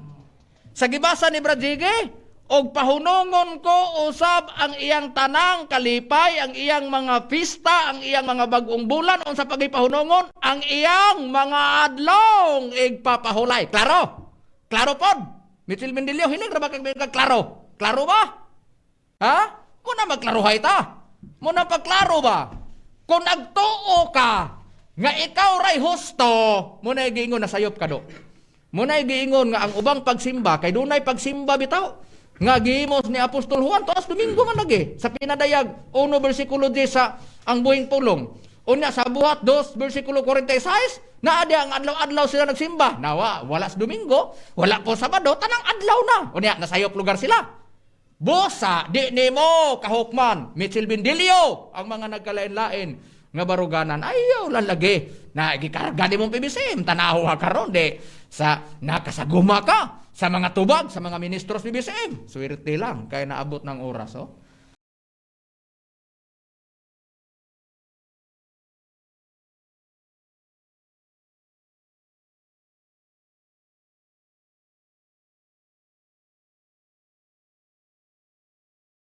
Sa gibasa ni Brad Jige, "Og pahunungon ko usab ang iyang tanang kalipay, ang iyang mga pista, ang iyang mga bag-ong bulan, unsa pagipahunungon, ang iyang mga adlong igpapahulay." Klaro? Klaro pod. Mitchell Mendilio, hilig ra ba kag klaro? Klaro ba? Ha? Muna magklaruhay ta. Muna pagklaro ba? Kung nagtuo ka nga ikaw ray husto, muna giingon na sayop ka do. Muna giingon nga ang ubang pagsimba kay dunay pagsimba bitaw nga gihimo ni Apostol Juan tuas Domingo man lagi sa Pinadayag 1 bersikulo 10 sa ang buhing pulong. Unya sa Buhat 2 bersikulo 46, naa di ang adlaw-adlaw sila nagsimba. Nawa, wala sa Domingo, wala po Sabado, tanang adlaw na. Unya nasayop lugar sila. Busa, di nimo kahukman, Mitchell Bindilio, ang mga nagkalain-lain nga baruganan, ayaw lalagi. Na gikarga ni mong PBCM, tanaw ka karon di sa nakasaguma ka sa mga tubag, sa mga ministros PBCM. Swerte lang, kaya naabot ng oras. Oh.